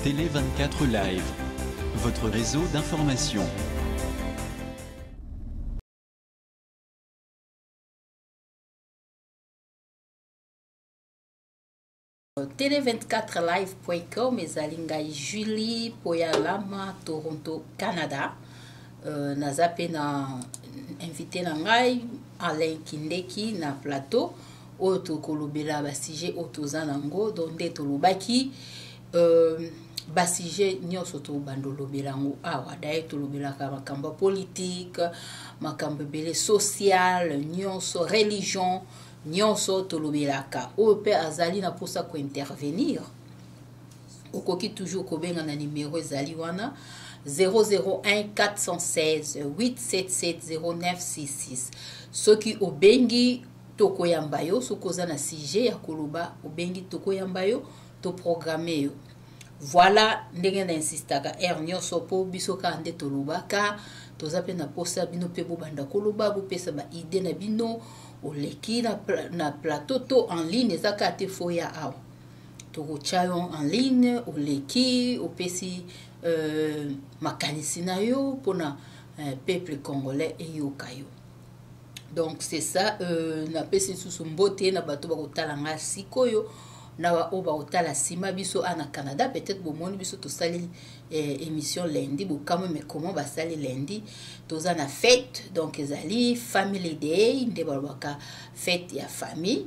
Télé 24 Live, votre réseau d'information. Tele24live.com ezali ngai Julie Poyalama, Toronto, Canada. Naza mpe na invité na ngai Alain Kindeki na plateau oyo tokolobela basujet oyo toza nango. Donc nde tolobaki basujet nyonso tobanda olobela yango awa. Daye tolobelaka makambo ya politique, makambo ebele, social nyonso, religion nyonso tolobelaka. Oyo mpe azali na mposa kointervenir, okoki toujours kobenga na numero ezali wana 001 416 877 0966. Soki obengi, tokoyamba yo. Soki oza na sujet ya koloba, obengi, tokoyamba yo, toprogramme yo. Voilà ndenge na insistaka heure nyonso, mpo biso kaka nde tolobaka, toza mpe na posa bino mpe bobanda koloba, bopesa baidée na bino. Oleki na plateau to en ligne, eza kaka te fo ya awa, tokotya yo en ligne, oleki, opesi makanisi na yo mpona peuple congolais eyoka yo. Donc c'est ça. Napesi lisusu mbote na bato bakotala nga sikoyo, na baoyo bakotala nsima. Biso a na Canada, peut-être bomoni biso tosali émission lundi, bokamwe, mais comment basali lundi? Toza na fête, donc ezali Family Day, nde balobaka fête ya famille.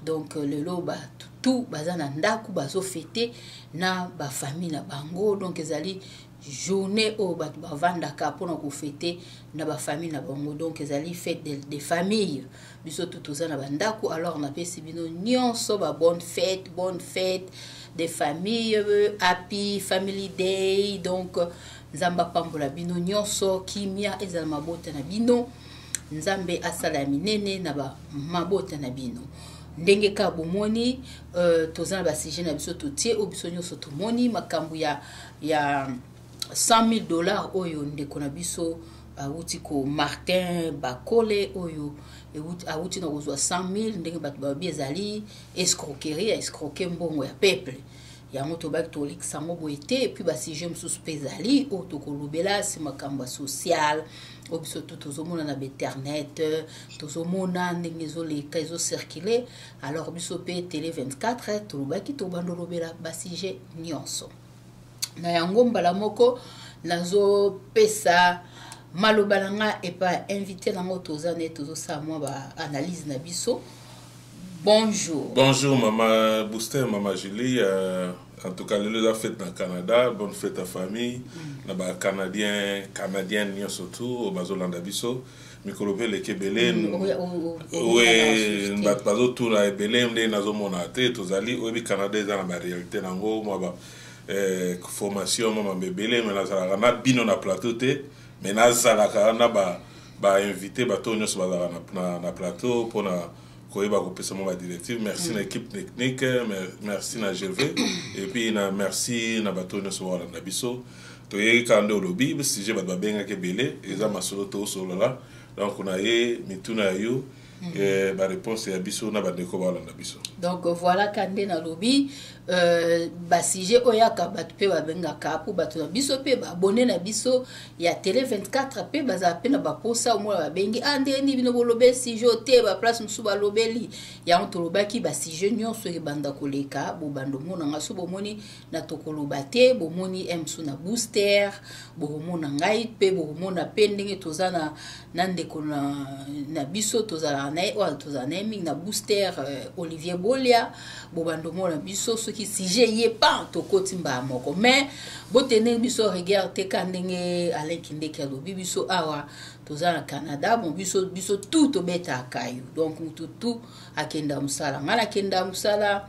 Donc lelo bato tout baza na ndako, bazofêter na bafamille na bango. Donc ezali journée oyo bato bavandaka mpona kofêter na bafamille na bango. Donc ezali fête de famille. Biso tu toza na bandako. Alors napesi bino nyonso ba bonne fête, bonne fête de famille, happy Family Day. Donc Nzambe apambola bino nyonso, kimia ezala mabota na bino, Nzambe asala ya minene na bamabota na bino. Ndenge kaka bomoni, toza na basujet na biso totie oyo biso nyonso tomoni, makambo ya 100 000 $ oyo ndeko na biso awuti ko Martin Bakole, oyo awuti na kozwa 100 000, ndenge bato balobi ezali escroquerie, escroquer mbongo ya peuple. Yango tobaki tolekisa yango boye te. Et puis basujet mosusu mpe ezali oyo tokolobela, si makambo ya social oyo biso tu tozomona na bainternet, tozomona ndenge ezoleka, ezocircule. Alors biso mpe Télé 24 tolobaki tobanda olobela basujet nyonso na yango. Mbala moko nazopesa maloba na nga epa invité nango. Toza nde tozosala mwa baanalyse na biso. Bonjour. Bonjour Mama Booster, Mama Julie. En tout cas, lelo fête dans le Canada. Bonne fête à famille. Na ba Canadien, Canadienne surtout, bazolanda biso. Mikolo mpe eleki ebele, bato bazotuna ebele nde nazomona te. Tozali, oyebi, Canada eza na baréalité nango, mwa ba formation, mwa mambo ebele. Me nazalaka na bino na plateau te, me nazalaka na bainvité, bato nyonso bazalaka na plateau mpona koyeba kopesa mwa badirective. Merci na équipe technique, merci na Gervais, et puis na merci na bato nyonso baolanda biso. Toyei kaka nde olobi sujet, bato babengaki ebele, eza masolo tosolola. Donc na ye mituna ya yo, baréponse ya biso na bandeko baolanda biso. Donc voilà, ka nde nalobi, basujet oyo yaka bato mpe babengaka, mpo bato na biso mpe baabonné na biso ya Télé 24 mpe bazala mpe na baposa. Omona babengi: "Ah, ndeni bino bolobeli sujet te, baplace mosusu balobeli yango." Tolobaki basujet nyonso ebanda koleka, bobanda omonanga. So bomoni na tokoloba te, bomoni mosu na Booster, bokomona ngai mpe, bokomona mpe ndenge toza na ndeko na biso tozalaka na ye, oyo tozala na ye mingi na Booster, Olivier Bolia. Bobanda omona biso soki sujet ye pan, tokoti mbala moko. Mais botendenge biso rigueur te, ka ndenge Alain Kindeki alobi, biso awa toza na Canada. Bon, biso tout tobetaka yo. Donc mutu tout akenda mosala, ngai nakenda mosala,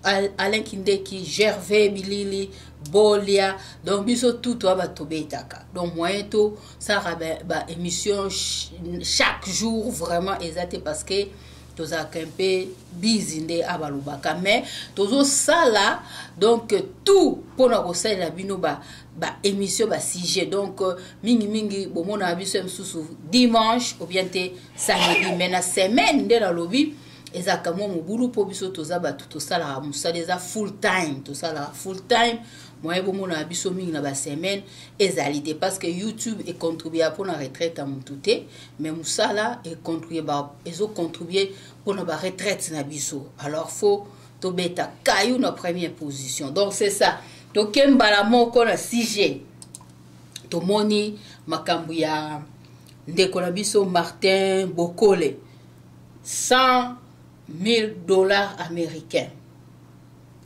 Alain Kindeki, Gervais Bilili, Bolia, donc biso tout toa bato tobetaka. Donc moyen tosalaka baémission ba chaque jour vraiment eza te, parce que tozalaka mpe busy nde abalobaka. Mais tozosala donc tout mpona kosalela bino baémission, ba basujet. Donc mingimingi bomonaka biso ya mosusu dimanche ou bien te samedi. Mais na semaine nde nalobi ezalaka mwa mobulu, mpo biso toza bato tosalaka mosala, eza full time, tosalaka full time. Moyen bomonaka biso mingi na basemaine ezali te, parce que YouTube econtribua mpona retraite ya motu te, mais mosala ezocontribue mpona baretraite na biso. Alors faut tobeta caillou na première position. Donc c'est ça, toke mbala moko na sujet. Tomoni makambo ya ndeko na biso Martin Bokole, 100 000 $ américains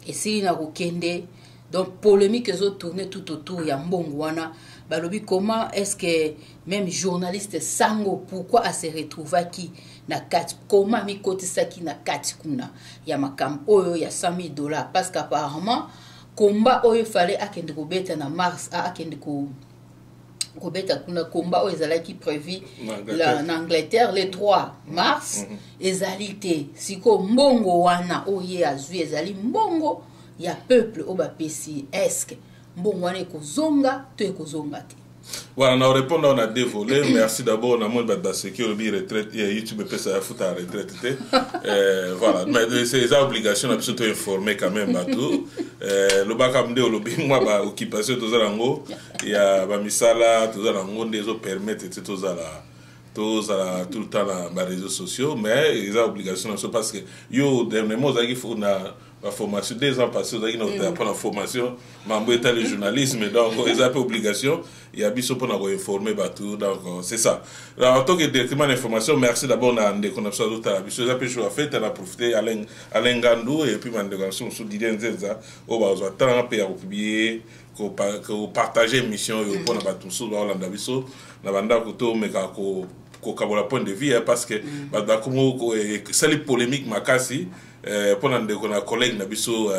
esili na kokende. Donc polémique ezotourne tout autour ya mbongo wana. Balobi, comment est-ce que même journaliste Sango, pourquoi ase retrouvaki na kati, comment amikotisaki na kati kuna ya makambo oyo ya 100 000 $? Parce que apparemment combat oyo fallait akende kobeta na mars, akende ko kobeta kuna, combat oyo ezalaki prévu na Angleterre le 3 mars, ezali te. Sikoyo mbongo wana oyo ye azwi ezali mbongo ya peuple oyo bapesi. Est-ce mbongo wana ekozonga to ekozonga te? Voilà, na répondre, on a deux volets. Merci d'abord. Na moi bato baseki, olobi retraite ya YouTube epesa ya futa ya retraite te. Voilà, mais c'est eza obligation na biso to informer quand même bato. Lobaka nde olobi, mwa baoccupation toza nango ya bamisala toza nango nde ezopermettre te tozala tout le temps na baréseaux sociaux, mais eza obligation na biso, parce que yo dernièrement ozalaki na baformation, 2 ans passé ozalaki na otala mpona formation mambo etali journalisme. Donc eza mpe obligation ya biso mpona koinforme bato. Donc c'est ça. Alors toke directement na information. Merci d'abord na ndeko na biso azotala biso, eza mpe jour ya fête, na profite, Alain Ngandu, et puis bandeko na biso mosusu, Didien Nzenza, oyo bazwa temps mpe ya kopublier, kopartage émission oyo mpona bato mosusu baolanda biso na bandako. Tomeka kokabola point de vue, parce que bato bakomo esali polémique makasi mpona ndeko na collègue na biso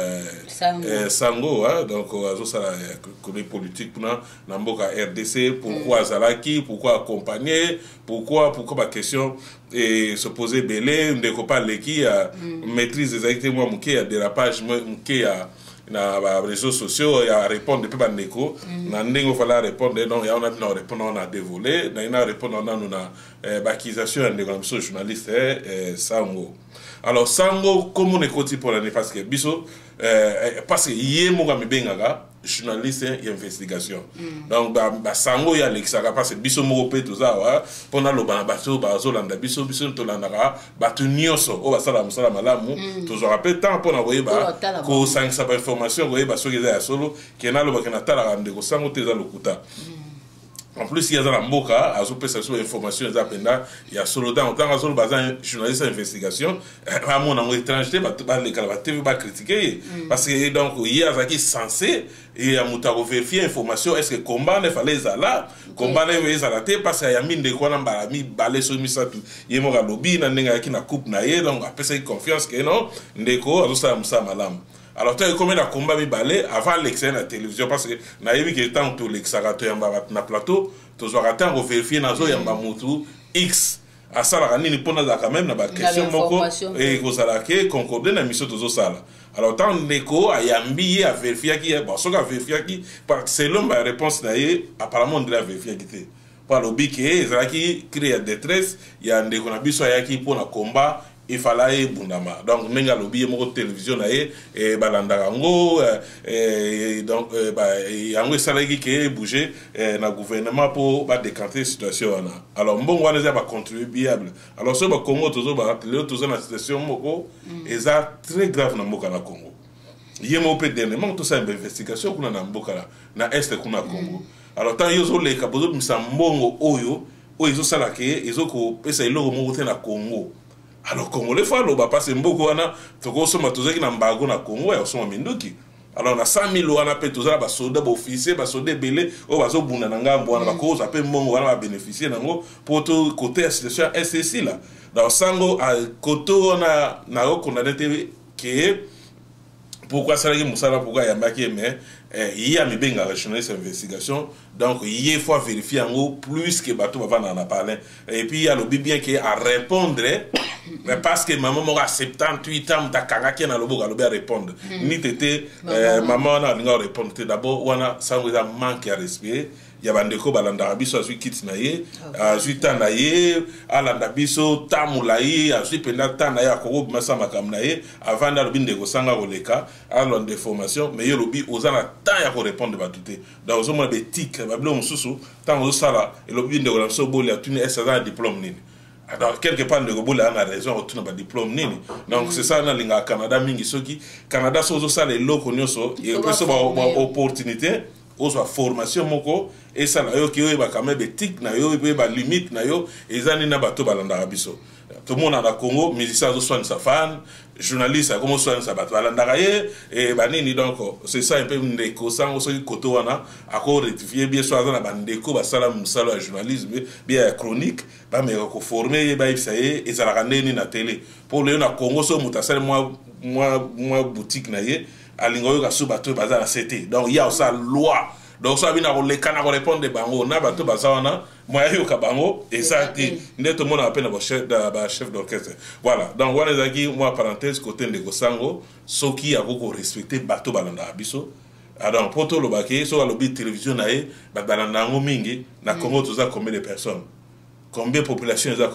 Sango. Donc azosala chronique politique kuna na mboka RDC. Pourquoi azalaki, pourquoi accompagner, pourquoi baquestion se pose ebele. Ndeko mpe aleki ya maîtrise ezalaki te, mwa moke ya dérapage moke ya na baréseaux sociaux, ya répondre mpe bandeko na ndenge ofala répondre. Donc yango na répondre na deux volets. Naye na répondre nanu na baaccusation ya ndeko na biso journaliste Sango. Alors Sango, komona ekoti mpona nini? Parce que biso, parce que ye moko amibengaka journaliste ya investigation. Donc basango oyo alekisaka, parce que biso moko mpe toza awa mpona aloba na bato bazolanda biso. Biso tolandaka bato nyonso oyo basalaka mosala malamu. Tozwaka mpe temps mpona koyeba, kosangisa bainformation, koyeba soki eza ya solo. Ke nalobaki natalaka ndeko Sango te, eza lokuta. En plus ye aza na mboka, azopesa biso information eza mpenza ya solo. Ntango ntango azoloba aza journaliste ya investigation, amona yango étrange te bato baleka na batv bacritique ye, parce que donc ye azalaki censé ya moto akovérifie information. Est ce que combat na efale ezala, combat na ezala te? Parce que ayambi ndeko wana mbala mibale soki misato. Ye moko alobi na ndenge ayaki na coupe na ye, donc apesaki confiance ke non, ndeko azosala mosala malamu. Alors ntango ekomi na combat mibale, avant alekisa ye na télévision, parce que nayebi ke ntango tolekisaka, toyamba bato na plateau, tozwaka ntango vérifie nazoyamba motu x asalaka nini, mpo nazalaka même na baquestion moko ekozala ke concorde na mission tozosala. Alors ntango ndeko ayambi ye, avérifiaki ye. Bon, soki avérifiaki, selon baréponse na ye, apparemment ndele avérifiaki te, mpo alobi ke ezalaki cri ya détresse ya ndeko na biso ayaki mpona combat efala ebundama. Donc ndenge alobi ye moko, télévision na ye balandaka yango. Donc yango esalaki ke ebouge na gouvernement mpo badécanter situation wana. Alors mbongo wana eza bacontribuable. Alors soki bakongo tozoba lelo, toza na situation moko eza très grave na mboka na Congo. Ye moko mpe dernièrement tosala bainvestigation kuna na mboka na est kuna Congo. Alors ntango ye ozoleka, bozobimisa mbongo oyo ezosala ke ezokopesa eloko moko te na Congo. Alors Congolais faut aloba, parce mboka wana tokosomba, tozalaki na embargo na Congo ya kosomba minduki. Alors na 100 000 wana mpe toza na basoda, baofficier, basoda ebele oyo bazobunda na ngambo wana, bakozwa mpe mbongo wana, babénéficie nango mpo to kote ya situation ya esila. Donc Sango koto wana nakokondane te ke pourquoi asalaki mosala, pourquoi ayambaki ye, mais ye amibengaka journaliste investigation, donc ye faut vérifier yango plus que bato bavandaka na parlin. Et puis ye alobi bien ke arépondre, mais parce que mama moko a 78 ans moto akangaki ye na loboko, alobi arépondre ni tete. Mama wana alinga arépondre te. D'abord wana Sango eza manque ya respect. Ya bandeko balandaka biso, azwi kiti na ye, azwi temps na ye, alanda biso ta molai, azwi mpenza temps na ye, akoki obimasa makambo na ye, avandi, alobi ndeko sanga koleka, alanda information. Mais ye olobi oza na temps ya korépondre bato te. Donc ozomona baéthique, babiloko mosusu ntango ozosala. Elobi ndeko na biso Boli, atuni ese aza na diplôme nini. Donc quelque part ndeko Boli aza na raison akotuna badiplôme nini. Donc c'est ça nalingaka Canada mingi. Soki Canada, so ozosala eloko nyonso, epesi baopportunité ozwa formation moko esala yo ke oyebaka me baéthique na yo, oyeba limite na yo eza nini na bato balandaka biso. Tomona na Congo, musicien azoswanisa fan, journaliste akomi oswanisa bato balandaka ye e banini. Donc c'est ça un peu. Ndeko sango, soki koto wana akorectifie bien, so aza na bandeko basala mosala ya journalisme bien ya chronique, bameka koforme ye, bayebisa ye ezalaka ndeni na télé. Mpo lelo na Congo, so moto asali mwa boutique na ye, alinga oyoka so bato oyo baza na se te. Donc ye osala loi, donc so abina koleka na korépondre bango na bato baza wana, moya yoka bango eza te. Nde tomonaka mpe na bachef d'orchestre. Voilà, donc wana ezalaki mwa parenthèse côté ndeko sango, soki akoki korespecte bato balandaka biso. Donc mpo tolobaki, soki alobi télévision na ye, bato balanda yango mingi na Congo, toza combien de personnes? Combien population eza?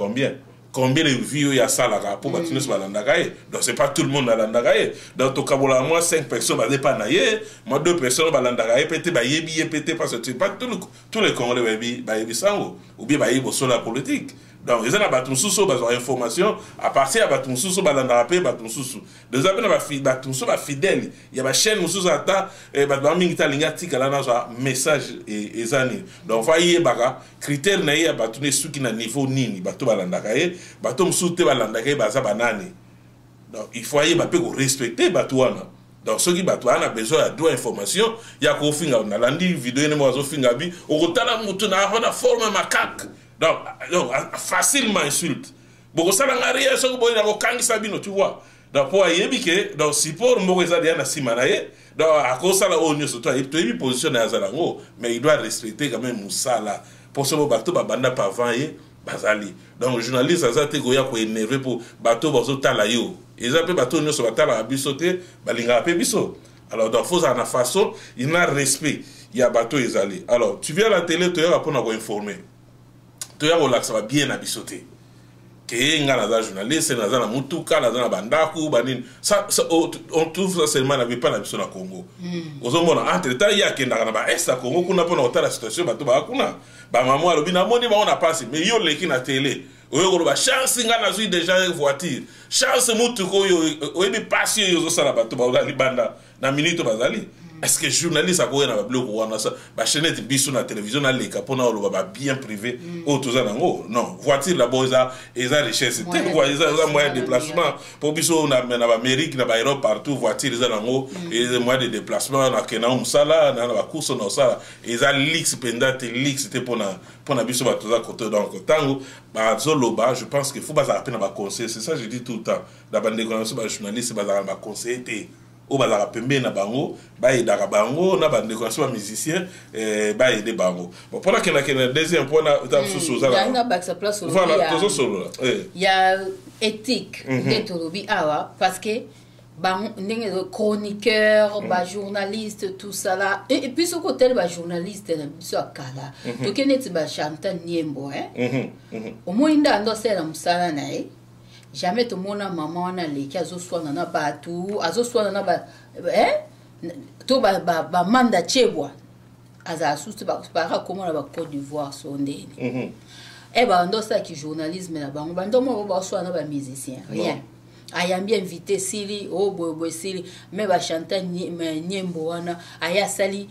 Combien de vues oyo asalaka mpo bato nyonso balandaka ye? Donc c'est pas tout le monde alandaka ye. Donc tokabolaka mwa 5 personnes baza epa na ye, mwa 2 personnes balandaka ye mpe te, bayebi ye mpe te, parce que pas tous les Congolais bayebi sango ou bien bayebi bosolo ya politique. Donc eza na bato mosusu oyo bazwaka information à partir ya bato mosusu oyo balandaka mpe bato mosusu. Donc eza mpe na bato mosusu bafidèle ya bachaîne mosusu, ata bato bango mingi te, alingi atikala nazwa message eza nini. Donc faut ayebaka critère na ye ya bato ne esuki na niveau nini, bato balandaka ye, bato mosusu te balandaka ye baza banani. Donc il faut ayeba mpe korespecte bato wana. Donc soki bato baa na besoin ya droit information ya kofinga, nalandi video ene moko azofinga bi, okotala motu na forme macaque. Donc facilement insulte, bokosala nga rien, soki boye nakokangisa bino, tu vois. Donc mpo ayebi ke donc support moko eza deya na nsima na ye, donc akosala oyo nyonso. To toyebi position na ye azala yango, mais il doit respecter quand même mosala, mpo soki bato babanda pa avant ye bazali. Donc journaliste aza te koya koénerve mpo bato bazotala yo. Eza mpe bato nyonso batalaka biso te balingaka mpe biso. Alors donc fozala na façon ina respect ya bato ezali. Alors tu viens à la télé, toyaka mpona koinforme, toya kolakisa babien na biso te ke nga naza journaliste, naza na mutuka, naza na bandako banini. Ça, on trouve ça seulement na bipa na biso na Congo. Ozomona entre temps ye akendaka na baest ya Congo kuna mpona kotala situation bato baa kuna, bamama alobi namoni bango na pasi. Mais yo oleki na télé, oyo koloba chance nga nazwi déjà voiture, chance mutuka oyo, oyebi pasi oyo ozosala bato baola libanda na minute bazali. Est ce que journaliste akoya na babiloko wana, sa bachaîne biso na télévision, naleka mpona oloba babien privé oyo toza nango? Non, voiture d'abord eza richesse te, eza moyen de déplacement. Mpo biso na baamérique, na baeurope, partout voiture eza nango, eza moyen de déplacement. Nakende nango mosala, na bacourse na osala, eza luxe mpenza te, luxe te mpona biso bato toza kote. Donc ntango bazoloba, je pense que faut bazala mpe na baconseil. C'est ça je dis tout le temps na bandeko na biso bajournaliste, bazalaka na baconseiller te oyo bazalaka pembeni na bango, bayedaka bango na bandeko na biso bamusicien, bayede bango. Bon, mpona kendakende deuxième point na ta mosusu. Ozala place. Voilà, tozosolola. Ya éthique nde tolobi awa, parce que ndenge chroniqueur, bajournaliste, tout ça là, et puis soki otali bajournaliste na biso ya kala, toke neti bachantal Niembo, omoni nde ando asalela mosala na ye. Jamais tomona mama wana aleki azoswana na bato, azoswana na ba, eh? To bamanda ba Chebwa azala susu baka komona ba Côte d'Ivoire so ndeni. E bando osalaki journalisme na bango, bando moko baswana na bamusicien, rien. Ayambi invité sili o boyeboye sili, me bachantal Niembo wana aye asali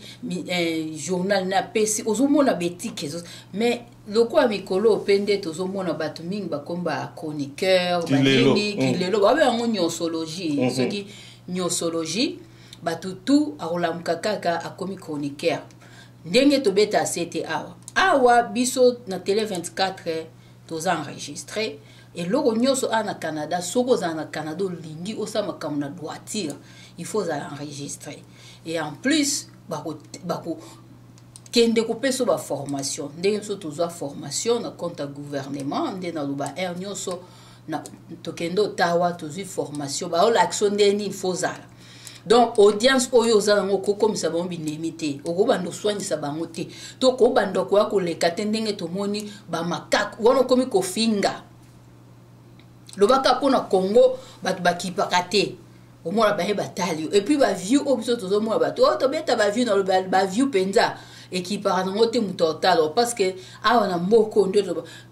journal na apesi, ozomona betike. Mais lokola mikolo mpe nde tozomona bato mingi bakomi bachroniqueur, banini, kilelo, babe yango nyonsologie. Soki nyonsologie, bato tu akolamuka kaka akomi chroniqueur. Ndenge tobeta sete awa awa, biso na Télé 24 toza enregistré eloko nyonso awa na Canada. Soki ozala na Canada, olingi osala makambo na droiture, il faut ozala enregistré et en plus bako kende kopesa baformation. Ndenge biso tozwa formation na compte ya gouvernement, nde naloba aire nyonso tokende Ottawa, tozwi formation, baolakisa ndenge nini faut ozala. Donc audience oyo oza nango, okokomisa bango binemi te, okobanda oswanisa bango te, to kobanda koya koleka te. Ndenge tomoni bamakake wana, okomi kofinga, lobaka mpona Congo, bato bakipaka te. Omona baye batali yo, et puis baview oyo biso tozomona, bato oyo tobeta baview na baview mpenza ekipaka nango te. Moto otala, parce que awa na mboka nde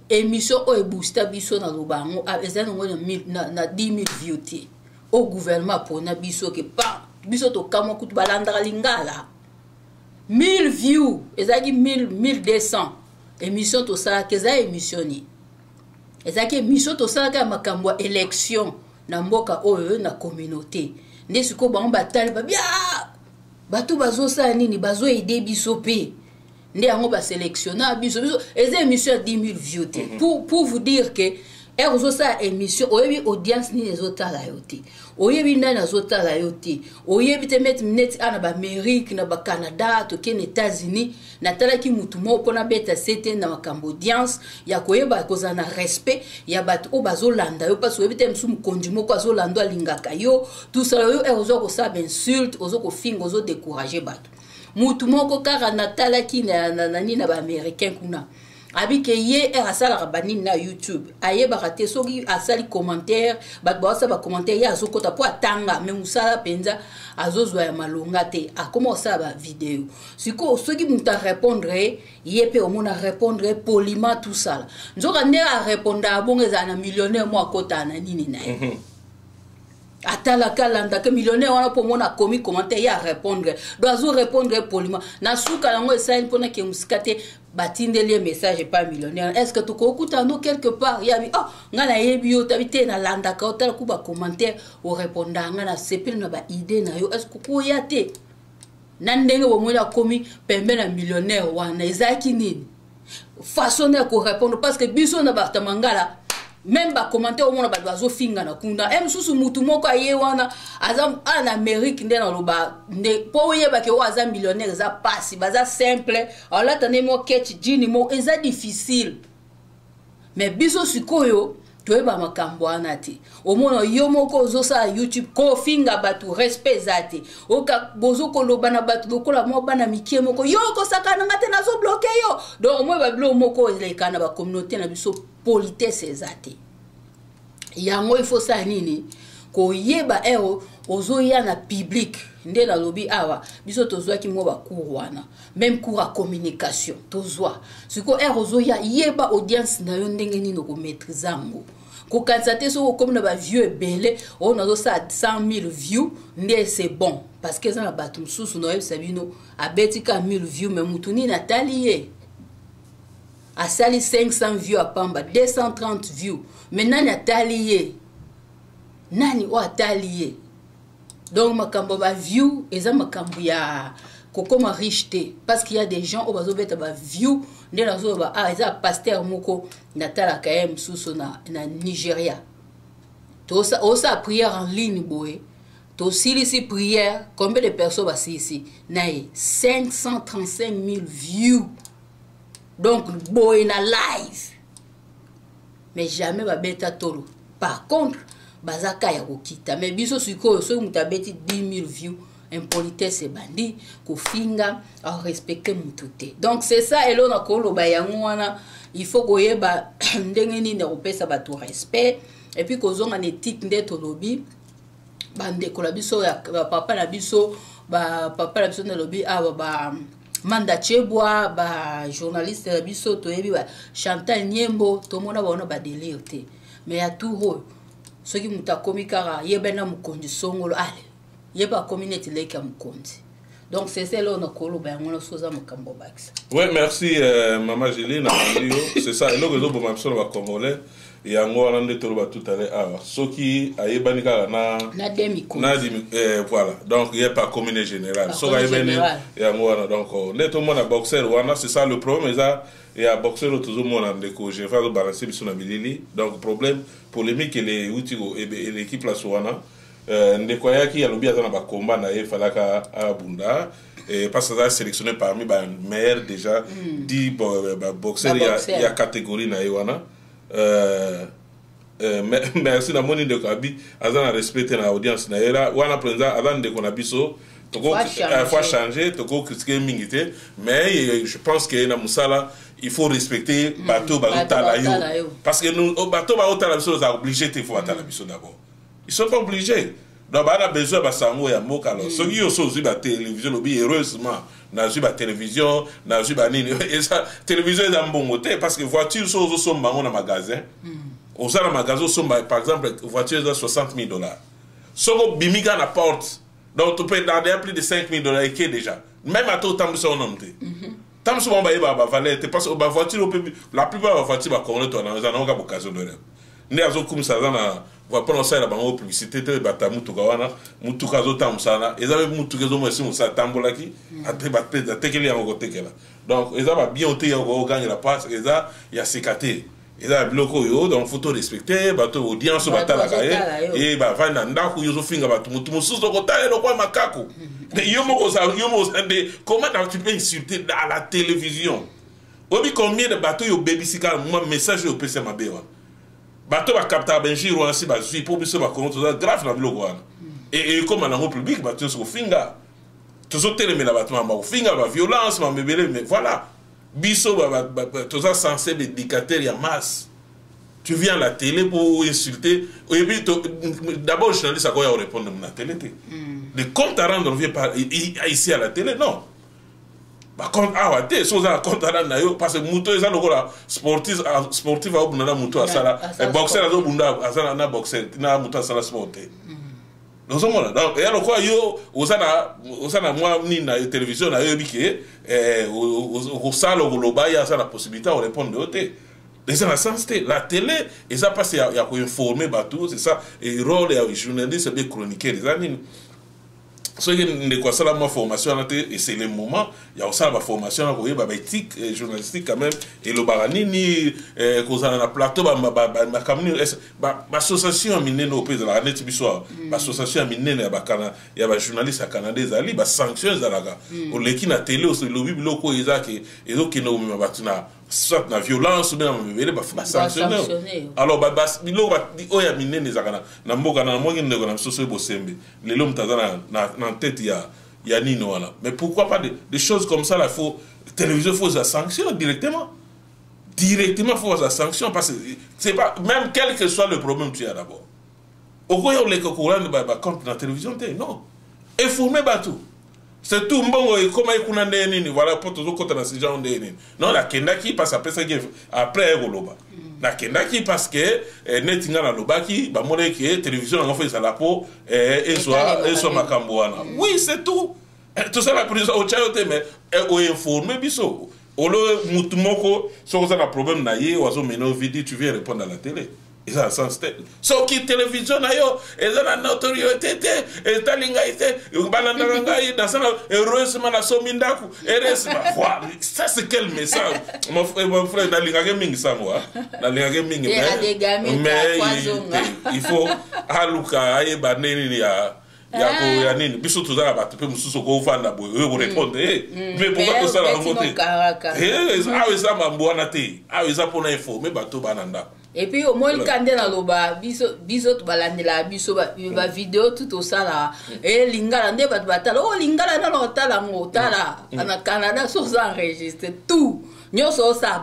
émission oyo eboosta biso, naloba yango, eza nango na 10 000 view te. Oyo gouvernement apona biso ke pa biso tokamwa kutu, balandaka lingala, 1000 view ezalaki 1200. Émission tosalaka eza émission nini? Ezalaki émission tosalaka ya makambo ya élection na mboka oyo, na communauté. Nde sikoyo bango batali, babi bato bazosala nini, bazoaider biso mpe, nde yango basélectionna biso. Biso eza émission ya 10 000 view te. Pour vous dire que ere ozosala émission, oyebi audience nini ezotala yo te, oyebi nani azotala yo te, oyebi te. Meti neti a na baAmérique, na baCanada, tokende États-Unis, natalaki mutu moko mpona beta sete na makambo audience, ya koyeba kozala na respect ya bato oyo bazolanda yo, mpasi oyebi te mosu mokonzi moko azolanda, alingaka yo, tosala yo. Ere oza kosala bainsulte, oza kofinga, ozodécourage bato. Mutu moko kaka natalaki na nini, na baAméricain kuna, abike ye ere asalaka banini na YouTube, ayebaka te soki asali commentaire, bato baosala bacommentaire, ye azokɔta mpo atanga me mosala mpenza azozwa ya malonga te. Akoma kosala bavideo sikoyo, soki moto arépondre ye, ye mpe omona répondre poliment, tosala nzoka nde arépondaka bongo, ezala na millionnaire mo akɔtaka na nini na ye. Atalaka, alandaka millionnaire wana mpo omona akomi commentaire, ye arépondre, donc azorépondre poliment. Na suka yango esali mpona ke mosika te, batindeli ye message epa millionnaire: "Est ce que tokokutana no quelque part?" Yabi: "Oh, ngai nayebi yo tabi te, nalandaka, otala ku bacommentaire orépondaka ngai, nasepeli na baidée na yo, est ce que koya te?" Na ndenge bomoni akomi pembe na millionnaire wana, ezalaki nini? Façon ya korépondre, parce que biso na bato mangala, même bacommentaire, omona bato bazofingana kuna. E mosusu mutu moko aye wana, aza ana na Amérique, nde naloba nde mpo oyebake oyo aza millionnaire eza pasi, baza simple, alata nde mo ketch jini mo eza difficile. Mais biso sikoyo toyeba makambo wana te. Omona yo moko ozosala YouTube, kofinga bato, respect eza te. Bozokoloba na bato lokola mwa bana mike moko. Yo okosaka nanga te, nazobloquer yo. Donc omoyeba biloko moko eleka na bacommunauté na biso, politesse eza te. Yango il faut sala nini? Koyeba ere ozoya na public. Nde nalobi awa, biso tozwaki mwa bacours wana, même cours ya communication tozwa. Sikoyo ere ozoya, yeba audience na yo, ndenge nini okomaîtrise yango. Kokanisa te soki okomi na baview ebele, oyo nazosala 100 000 view nde c'est bon, parce que eza na bato mosusu, naoyebisa bino, abeti ka 1000 view, mais mutu nini atali ye? Asali 500 view apamba, 230 view, mais nani atali ye? Nani oyo atali ye? Donc makambo ya baview eza makambo ya kokoma riche te, parce qu'il y a des gens oyo bazobeta baview. Nde nazoloba, ah, eza pasteur moko natalaka ye mosusu na Nigeria, osala prière en ligne boye, tosilisi prière, combien de personnes basilisi na ye? 535 000 views. Donc boye na live, mais jamais babeta tolo. Par contre baza ka ya kokita. Mais biso sikoyo, soki moto abeti 10 000 views, impolitesse ebandi, kofinga, arespecte motu te. Donc c'est ça elo na koloba yango wana. Il faut koyeba ndenge nini ya kopesa bato respect, et puis kozonga na éthique. Nde tolobi bandeko na biso, bapapa na biso, bapapa na biso, nalobi awa ba Manda Chebwa, bajournaliste na biso, toyebi ba Chantal Niembo, tomona bango na badélire te. Mais ya tour oyo, soki moto akomi kaka yeba na mokonzi songolo, ale yeba akomi neti leki ya mokonzi. Donc c'est ça eloko na koloba yango na so oza makambo bakisa. Oui, merci mama Julie na bandi yo. C'est ça eloko ezoboma biso na bacongolais, yango wana nde toloba tout à l'heure awa. Soki ayebani kaka na na demi. Na demi, voilà. Donc ye pa commune général, soki ayebani yango wana. Donc nde tomona boxer wana, c'est ça le problème. Eza ya boxer oyo tozomona, ndeko Gervais azobalance biso na bilili. Donc problème, polémique ele euti, eleki place wana. Ndeko ayaki, alobi aza na bakomba na ye, efalaka abunda parce que aza sélectionné parmi bameilleur déjà 10 baboxer ya catégorie na ye wana. Merci. Namoni ndeko abi aza na respect te na audience na ye wana mpenza. Aza ndeko na biso, faut changer. Tokocritiquer mingi te, mais je pense que na mosala, il faut respecter bato bazotala yo, parce que nous, bato bazotala biso, oza obligé te, faut batala biso d'abord. Ils sont pas obligés, donc bana besoin basango ya mboka. Alors soki yo so ozwi batélévision, lobi heureusement nazwi batélévision, nazwi banini, eza télévision, eza mbongo te, parce que voiture, so ozosomba yango na magasin, oza na magasin, osomba par exemple voiture eza 60 000 $, soki obimi kaka na porte, donc tu peux dans plus de 5 000 $ eke déjà. Même ata otambwisa ngo nanu te, ntango bango bayebaka bavaleur te, parce que bavoiture mpe, la plupart bavoiture bacongolais to eza nango kaka occasion de nde azokumisa, aza na mpona osalela bango publicité te. Bata mutuka wana, mutuka azotambusa wana, eza mpe mutuka ezomona esi mosala atambolaki, atekeli yango kotekela. Donc eza babien te ya kogangela, parce eza ya sika te, eza ya biloko oyo. Donc faut to respecter bato, audience oyo batalaka ye, e bavandi na ndako, yo ozofinga bato. Motu mosusu okotala eloko ya makaku, yo moko yo moko oza nde. Comment tu peux insulter à la télévision? Oyebi combien de bato oyo obebisi kaka mwa message oyo opesi ya mabe wana? Bato bakaptaka bainjure wana, si bazwi mpo biso bakongo toza grave na biloko wana, ekóma nango public, bato nyonso kofinga. Tozotelemela bato, mamba kofinga, baviolence, mambo ebele. Mais voilà, biso toza censé baéducateur ya masse. Tu viens à la télé pour insulter. Et puis d'abord, journaliste akoya répondre na télé te. Le compte à rendre vient pas ici à la télé, non. Bacompte awa te. So oza na compte à rendre na yo, parce que moto eza lokola sportif, sportif aobunda na moto asala boxer, azobunda aza na boxer na moto asala sport te. Ozomona, donc eya lokola yo oza na mwa nini na télévision na yo, oyebi ke okosala, okoloba, ye aza na possibilité ya korépondre yo te. Eza na sens te. La télé eza mpasi ya koinformer bato, c'est ça rôle ya journaliste be chroniqueur. Eza nini? Soki ndeko asala mwa formation wana te, et c'est le moment ya kosala baformation wana, koyeba baéthique journalistique quand même elobaka nini, kozala na plateau, makambo nini. Baassociation ya minene oyo mpe ezalaka neti biso awa, baassociation ya minene ya bajournaliste ya Canada ezali, basanction ezalaka. Oleki na télé, olobi biloko oyo ezake ezokende komema bato na soit na violence ou bien na mabele, basanctionne. Alors biloko oyo ya minene ezalaka na mboka na namongi ndeko na biso soki Bosembe lelo moto aza na tête ya nini wana. Mais pourquoi pas des choses comme ça là? Faut télévision, faut za sanction directement, directement faut za sanction, parce que c'est pas même, quel que soit le problème tu as d'abord, okoya oleka kolanda bacompte na télévision te. Non, informer bato, c'est tout. Mbongo ekóma ekuna ndenge nini? Voilà, mpo tozokɔta na sujet ndenge nini. Non, nakendaki parce apesaki après koloba, nakendaki parce que neti nga nalobaki, bamonaki ke télévision yango faut ezala mpo ezwa makambo wana. Oui, c'est tout. Tosala prison, otya yo te, mais oinforme biso. Olo mutu moko soki oza na problème na ye, azomena ovidi, tu viens répondre à la télé, eza na sens te. Soki télévision na yo eza na notoriété te, etali ngai te. Balandaka ngai, nasala, heureusement nasomi ndako, heureusement. Voilà, ça c'est quel message? Mon frère, nalingaki mingi sango, nalingaki mingi, mais il faut aluka ayeba nde nini ya nini. Biso toza na bato mpe mosusu okovanda boye, oyo korépondre, mais pourquoi tosala yango te? Awa eza mambo wana te, awa eza mpona informe bato bana ndako. Et puis omoni ka nde naloba, biso balandelaka biso bavideo tu tosala e lingala nde bato batala o lingala nano otala yango, otala na Canada. So oza enregistré, tout nyonso osala,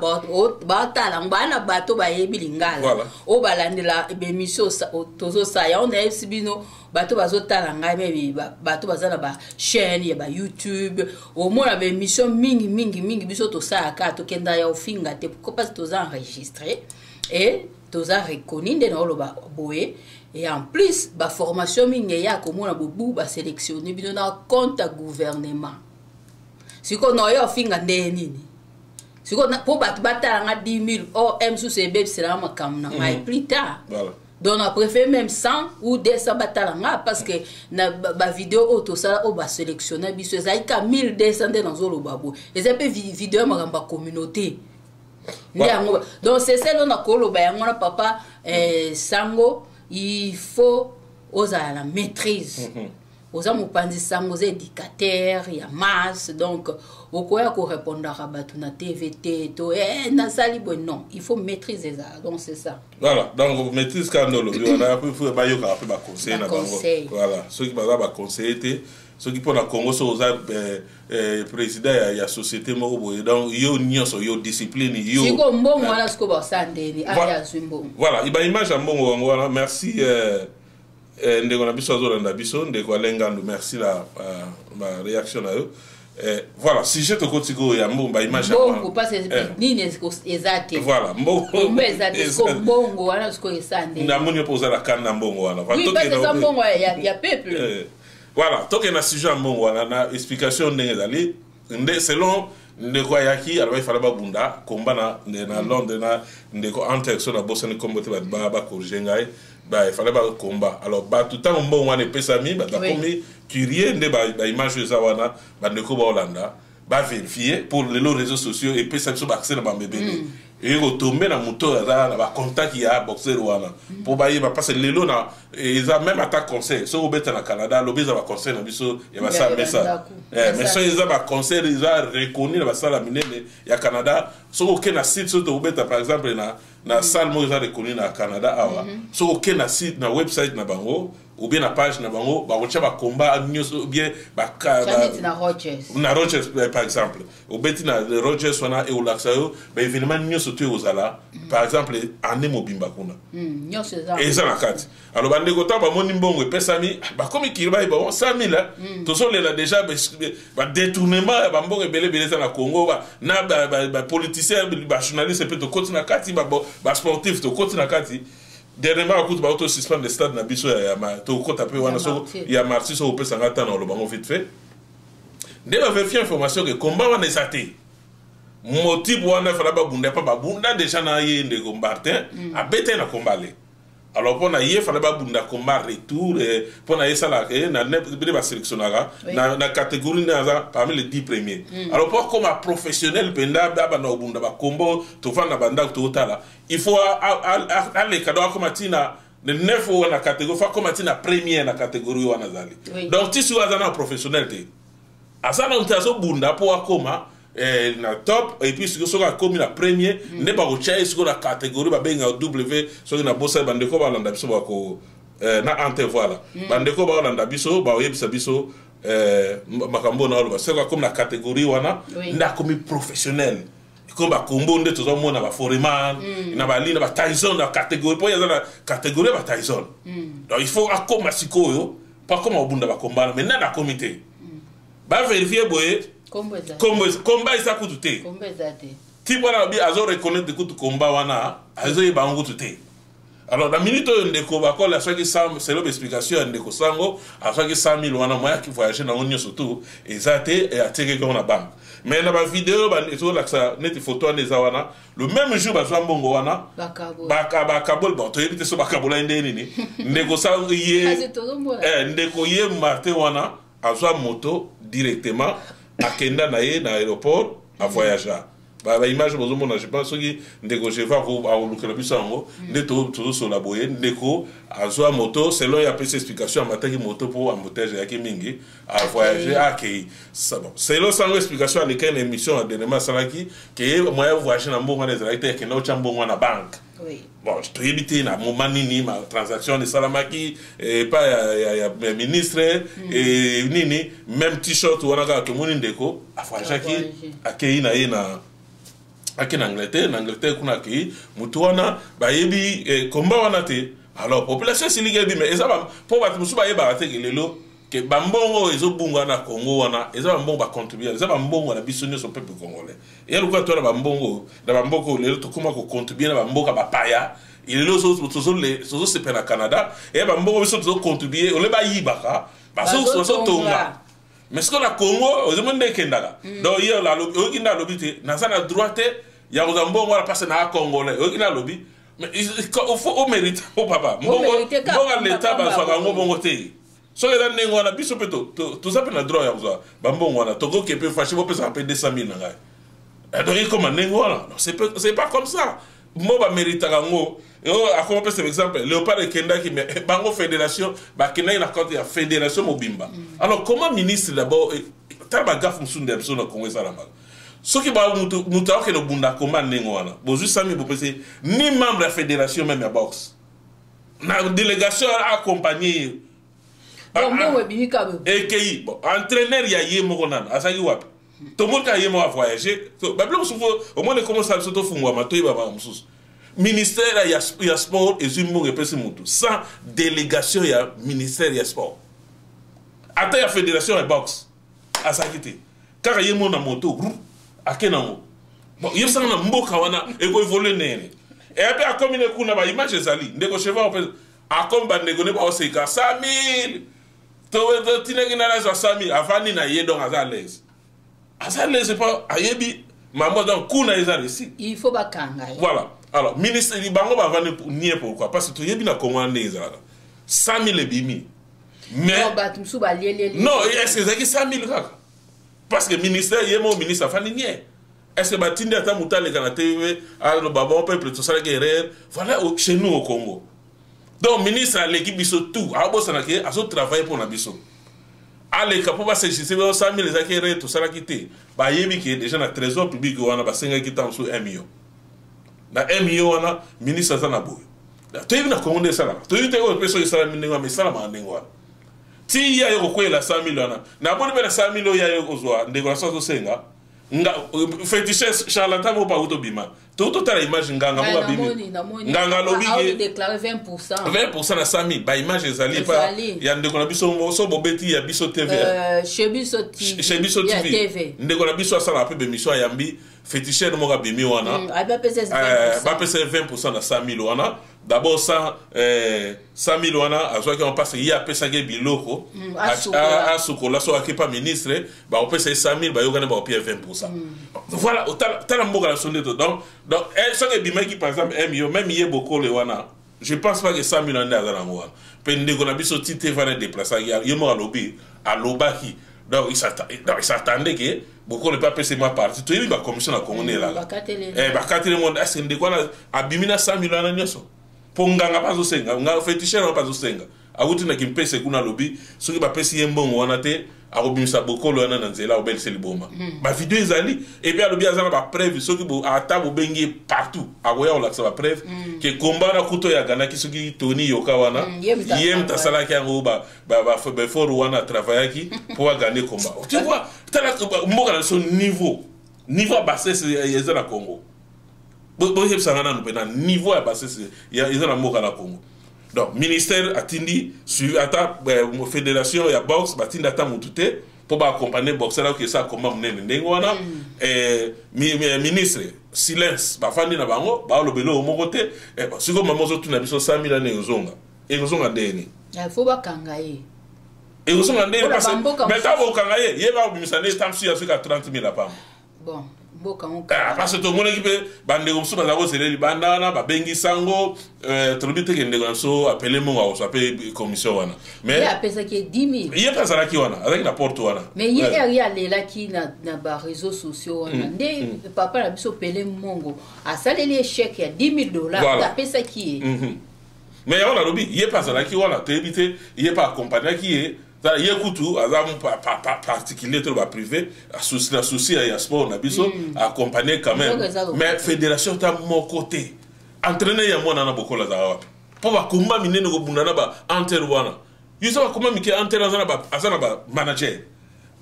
batala yango, baa na bato bayebi lingala oyo balandela baémission tozosala yango. Nayebisi bino, bato bazotala ngai, me bato baza na bachaîne ya baYouTube, omona baémission mingi mingi mingi biso tosalaka, tokenda ya ofinga te. Pourquoi? Parce toza enregistré et toza reconnu nde naoloba boye. Et en plus, baformation mingi eya komona bobu basélectionne bino na compte ya gouvernement. Sikoyo na oyo ofinga ndenge nini? Sikoyo mpo bato batala nga 10 000 or m susu ebebiselanga makambo na ngai plus tard. Donc na préfère même 100 ou 200 batala nga, parce que na bavideo oyo tosala, oyo basélectionne biso, ezali ka 1200 nde nazoloba boye. Eza mpe video ya makambo ya communauté nde yango. Donc c'est ça oyo nakoloba yango wana. Papa, sango, il faut ozala na maîtrise. Oza mopanzi sango, oza éducateur ya masse, donc okoya korépondaka bato na TV te to nasali boye. Non, il faut maîtrise ezala, donc c'est ça. Voilà, donc maîtrise kaka nde olobi wana. Faut bayokaka mpe baconseiller na bango. Baconseil. Voilà, soki baza baconseiller te, soki mpo na Congo, soki oza président ya société moko boye, donc yo nyonso, yo discipline yo. Sikoyo mbongo wana, sikoyo basala ndeni? Aya azwi mbongo. Voilà, baimage ya mbongo yango wana. Merci ndeko na biso azolanda biso, ndeko Alengandu, merci na baréaction na yo. Voilà, sujet tokoti koyo ya mbongo, baimage ya mbongo parce nini eza te. Voilà, mbongo. Kombo eza te. Sikoyo mbongo wana, sikoyo esa ndeni? Namoni mpo oza na kanda na mbongo wana. Oui, parce eza mbongo ya peuple. Voilà, tokende na sujet ya mbongo wana na explication ndenge ezali nde. Selon ndeko ayaki, alobaki fala babunda komba na Londres na ndeko Antex, so nabosani nkombo te, bato bacorriger ngai, efale bakomba. Alors bato, ntango mbongo wana epesami, bato bakomi curieux nde baimage oyo eza wana. Bandeko baolanda, bavérifie pour lelo réseaux sociaux epesa biso baaccès na bambo ebele. Eye kotombe na moto oyo aza na bacontact ya boxer wana mpo bayeba, parce lelo na eza même ata concert, soki obeta na Canada, alobi eza baconcert na biso ya basala mesa, mais soki eza baconcert eza reconnu na basala minene ya Canada, soki oke na site, soki tokobeta par exemple na salle moko eza reconnu na Canada awa, soki oke na site, na website na bango ou bien na page na bango, bakotia bakomba nyonso ou bien na Rogers. Na Rogers par exemple, obeti na Rogers wana, eolakisa yo baévénement nyonso to ekozala par exemple année mobimba kuna. Eza na kati. Alors bandeko, ntango bamoni mbongo epesami, bakomi kiri, bayeba 100 000. Tozolela déjà badétournement ya bambongo ebele ebele eza na Congo, na bapoliticien, bajournaliste mpe tokoti na kati, basportif tokoti na kati. Dernièrement akutu bauto suspendre stade na biso ya tokota mpe wana ya Martyrs. Soki opesanga ntango, na olobango vite fait nde bavérifie information ke komba wana eza te. Motipe wana efala babunda epa babunda déjà na ye ndeko Martin, abeta ye na komba le. Alors mpo na ye fala babunda komba retour, mpo na ye esalaka ye na nde basélectionnaka na catégorie nde aza parmi les 10 premiers. Alors mpo akoma professionnel mpenza, abanda kobunda bakombo, tovanda bandako totala, il faut aleka, donc akoma ntina neuf oyo na catégorie, faut akoma ntina première na catégorie wana azali. Donc ti sikoyo aza na professionnel te, aza na te, azobunda mpo akoma na top. Et puis sikoyo soki akomi na premier, nde bakotia ye sikoyo na catégorie babengaka W, soki nabosani. Bandeko balanda biso bako na ante, voilà, bandeko baolanda biso baoyebisa biso makambo na oloba. Soki akomi na catégorie wana, nde akomi professionnel, komi bakombo nde tozomona baForeman na bali na baTyson na catégorie, mpo ye aza na catégorie ya baTyson. Donc il faut akóma sikoyo mpo akóma kobunda bakombana. Mais nani akomi te, bavérifie boye, komba eza kutu te. Ti wana babi azo reconnaître kutu komba wana, azoyeba yango kutu te. Alors na minute oyo, ndeko Bakola aswaki, selon baexplication ya ndeko Sango, aswaki 100 000 wana, moya aki voyage nango nyonso tu eza te, atiekaki yango na banque. Mais na bavideo ezolakisa neti photo wana eza wana, le même jour bazwa mbongo wana, bakaboli. Bon, toyebi te so bakabola ye nde nini. Ndeko Sango ye, ndeko ye Martin wana azwa moto directement, akenda na ye na aéroport, avoyagea. Baimage bozomona, je pense soki ndeko Jeva akolukela biso yango nde tozosola boye. Ndeko azwa moto, selon ye apesi explication, amataki moto mpo embouteillage eyaki mingi, avoyage, akei. Bon, selon Sango explication alekaki na émission ya dernièrement asalaki, ke moyen voyage na mbongo wana ezalaki te, akenda otya mbongo wana banque. Bon, toyebi te na moment nini ma transaction esalamaki epai ya ministre nini. Même t-shirt wana kaka tomoni ndeko avoyageaki, akei na ye na ake na Angleterre. Na Angleterre kuna akei, motu wana bayebi komba wana te. Alors population esiliki yebi, mais eza mpo bato mosusu bayebaka te ke lelo ke bambongo oyo ezobunga na Congo wana eza bambongo bacontribue, eza bambongo na biso nyonso, peuple congolais. Eya lokola to na bambongo na bamboka oyo lelo tokóma kocontribue na bamboka bapaya. Lelo tozosepela na Canada, eya bambongo biso tozocontribue, ole bayibaka, bazotonga. Mais sikoyo na Congo ozomoni nde ekendaka. Donc ye oyoki nde alobi te naza na droit te ya kozwa mbongo wana mpasi na Congolais. Oyoki nde alobi, mais il faut omérite o papa mbongo ya leta, bazwaka yango bongo te. Soki eza ndenge wana, biso mpe toza mpe na droit ya kozwa bambongo wana, tokoki mpe fashi bopesaka mpe 200 000 na ngai. Donc ekoma ndenge wana, c'est pas comme ça. Mo baméritaka yango. Oyo akoma pesa exemple, Léopard ekendaki, mais bango fédération bakendaki na compte ya fédération mobimba. Alors comment ministre d'abord, tala bagaffe mosusu nde ya biso na Congo esalamaka. Soki mutu mutu akokende obunda koma ndenge wana, bozwi sami, bopesi ni membre ya fédération même ya boxe na délégation accompagné ye. Donc mbongo ebimi kaka. Ekei. Bon, entraîneur ya ye moko nano azalaki wapi? Tomoni kaka ye moko avoyage. Babilo mosusu omoni ekomosala biso tofungwama, toyeba makambo mosusu. Ministère ya sport ezwi mbongo, epesi motu sans délégation ya ministère ya sport, ata ya fédération ya boxe azalaki te. Kaka ye moko na moto ake nango. Bon, yebisanga, na mboka wana ekoévoluer ndenge? Eya mpe akomi ne kuna, baimage ezali. Ndeko Cheval mpe akomi, bandeko ne baoseka 100 000, totinaki nani azwa 100 000, avandi na ye. Donc aza à l'aise, aza à l'aise mpo ayebi mambo. Donc kuna eza réussi. Il faut bakanga ye. Voilà. Alors ministre, bango bavandi nie. Pourquoi? Parce que toyebi na Kongo wana ndenge ezalaka, 100 000 ebimi, mais bato mosusu balielieli. Non, est ce que ezalaki 100 000 kaka? Parce que ministère, ye moko ministre afandi nie. Est ce que batindi ata moto aleka na TV, aloba: "Bon peuple, tosalaki erreur"? Voilà, chez nous au Congo. Donc ministre aleki biso tout, abosana ke azotravaille mpo na biso. Aleka mpo basegise 100 000 ezalaki erreur, tosalaki te. Bayebi ke déjà na trésor public wana basengaki ntango mosusu 1 million. Na 1 million wana, ministre aza na boye. Toyebi na Kongo nde esalaka, toyebi te oyo mpe soki esalami ndenge wana, esalamaka ndenge wana ti ye aye kokweyela 100 000 wana. Namoni mpe na 100 000 oyo aye kozwa, ndeko na so azosenga nga féticheur, charlatan moko pa tobima, totala image, nganga moko abimi, nganga alobi ke 20 na 100 000. Baimage ezali pa ya ndeko na biso. So bobeti ya biso TV, chez biso TV, ndeko na biso asalaka mpe bémission, ayambi féticheur moko abimi wana, bapesa 20 na 100 000 wana. D'abord 100 000 wana azwaki yango parce ye apesaki biloko asukola. So ake pa ministre, bakopesa ye 100 000, bayokani, bakopia 20. Voilà, tala mboka na biso nde to. Donc soki ebimaki par exemple 1 million, même ye bokole wana, je pense pas que 100 000 nde aza nango wana. Mpe ndeko na biso ti te wana déplaçaki ye moko, alobi, alobaki. Donc il s'attendait ke bokolo mpe apesa mwa parti. Toyebi bacommission na Congo nde elaka, bakateli mo. Est ce ndeko wana abimi na 100 000 wana nyonso? Mpo nganga mpe azosenga, nga féticheur wana mpe azosenga, awuti na Kimpese kuna, alobi soki bapesi ye mbongo wana te, akobimisa bokolo wana na nzela, akobelisa liboma. Bavideo ezali. Et puis alobi aza na bapreuve, soki ata bobengi ye partout, akoya kolakisa bapreuve ke komba wana kuta oyo aganaki, soki Tony Yoka wana, ye moto asalaki yango, baeffort wana atravaillaki mpo agane komba. Tu vois, tala mboka na biso, niveau ya bassesse eza na Congo. Boyebisanga nanu mpe na niveau ya bassesse eza na mboka na Congo. Donc ministère atindi suivi, ata fédération ya boxe batindi ata motu te mpo baaccompagne boxer akoki esa komba monene ndenge wana. Ministre silence, bafandi na bango, baolobela oyo moko te. Sikoyo mama ozotuna biso 100 000 wana ekozonga, ekozonga ndeni? Faut bakanga ye. Ekozonga ndeni? Mais ntango bokanga ye, ye bakobimisa nde ta mosusu ya soki ya 30 000 apamba. Bon, mboka. Parce que tomonaki mpe bandeko mosusu baza kozela libanda wana, babengi sango. Tolobi teke ndeko na biso apele mbongo, akozwa mpe commission wana. Mais apesaki 10 000. Ye mpe azalaki wana, azalaki na porte wana. Mais ye eri alelaki na baréseaux sociaux wana nde papa na biso Pele Mongo asaleli échec ya 10 000 $, apesaki ye. Mais yango nalobi, ye mpe azalaki wana, toyebi te, ye mpe akompagnaki ye. Ye kutu aza particulier to baprivé na souci ya sport na biso, accompagné quand même. Mais fédération ta moko te, entraîneur ya mwana na bokolo azala wapi? Mpo bakomba minene kobunda na baantere wana, yo eza bakomba mike. Antere aza na bamanager,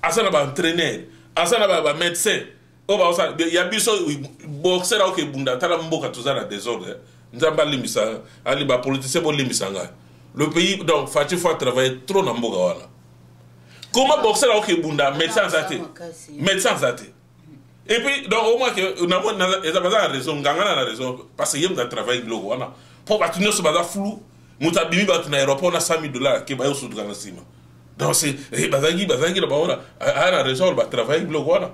aza na baentraîneur, aza na bamédecin oyo baosala. Ya biso boxer aoke ebunda. Tala mboka, toza na désordre. Nzambe alimbisa, ali bapoliticien bolimbisa ngai. Le pays, donc Fatshi faut travailler trop na mboka wana. Comment boxer aoke ebunda, médecin aza te, médecin aza te? Et puis donc au moins que eza baza na raison, nganga na raison, parce que ye moto atravaille biloko wana mpo bato nyonso baza flou. Moto abimi bato na aéroport na 100 000 $ ake, bayosutuka na nsima. Donc c'est bazalaki na bango aya na raison, batravaille biloko wana.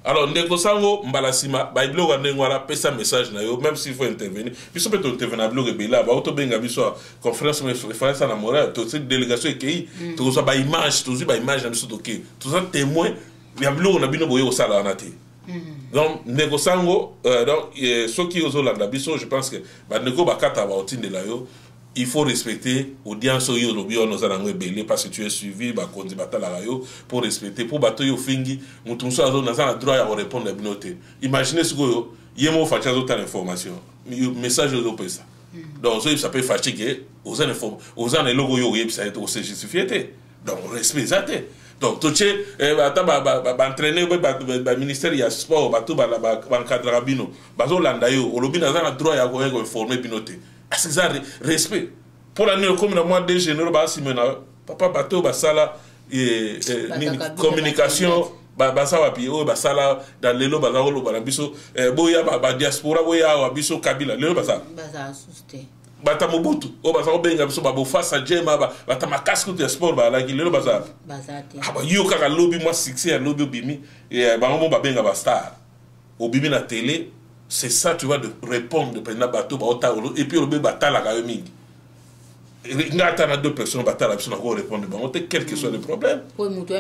Alors ndeko sango, mbala nsima babiloko ya ndenge wana, pesa message na yo, même s'il faut intervenir. Biso mpe tointervenir na biloko ebele. Bao tobenga biso conférence efalasa na Montréal, tosi délégation ekei, tokozwa baimage, tozwi baimage na biso, tokei, toza témoin ya biloko na bino boye kosala wana te. Donc ndeko sango, donc soki ozolanda biso, je pense que bandeko bakata baotindela yo. Il faut respecter audience oyo olobi wana, oza nango ebele, parce que tu es suivi, bakonzi batalaka yo. Pour respecter, mpo bato oyo ofingi, moto mosusu azo naza na droit ya korépondre bino te. Imagine sikoyo ye moko Fatshi azotala information, message ozopesa. Donc ozoyebisa mpe Fatshi ke oza na eloko oyo oyebisa ye te, ose justifie te. Donc respect eza te. Donc totie ata baentraîneur mpe baministère ya sport, bato baencadraka bino, bazolanda yo. Olobi naza na droit ya koya koinforme bino te. Asi eza respect mpona nini? Okomi na mwa deux généraux baasime na papa, bato oyo basala nini, communication, baza wapi? Oyo basala na lelo, baza koloba na biso, boya badiaspora, boya awa biso Kabila, lelo baza bata Mobutu oyo baza kobenga biso, babofasa jema, bata makasi kutu ya sport bazalaki, lelo baza wapi? Yo kaka lobi mwa succès ya lobi, obimi, bango mo babenga bastar, obimi na télé. C'est ça, tu vas de répondre mpenza bato baotala. Et puis olobi batalaka yo mingi. Nga ata na deux personnes batala biso, nako répondre bango te, quel que soit le problème.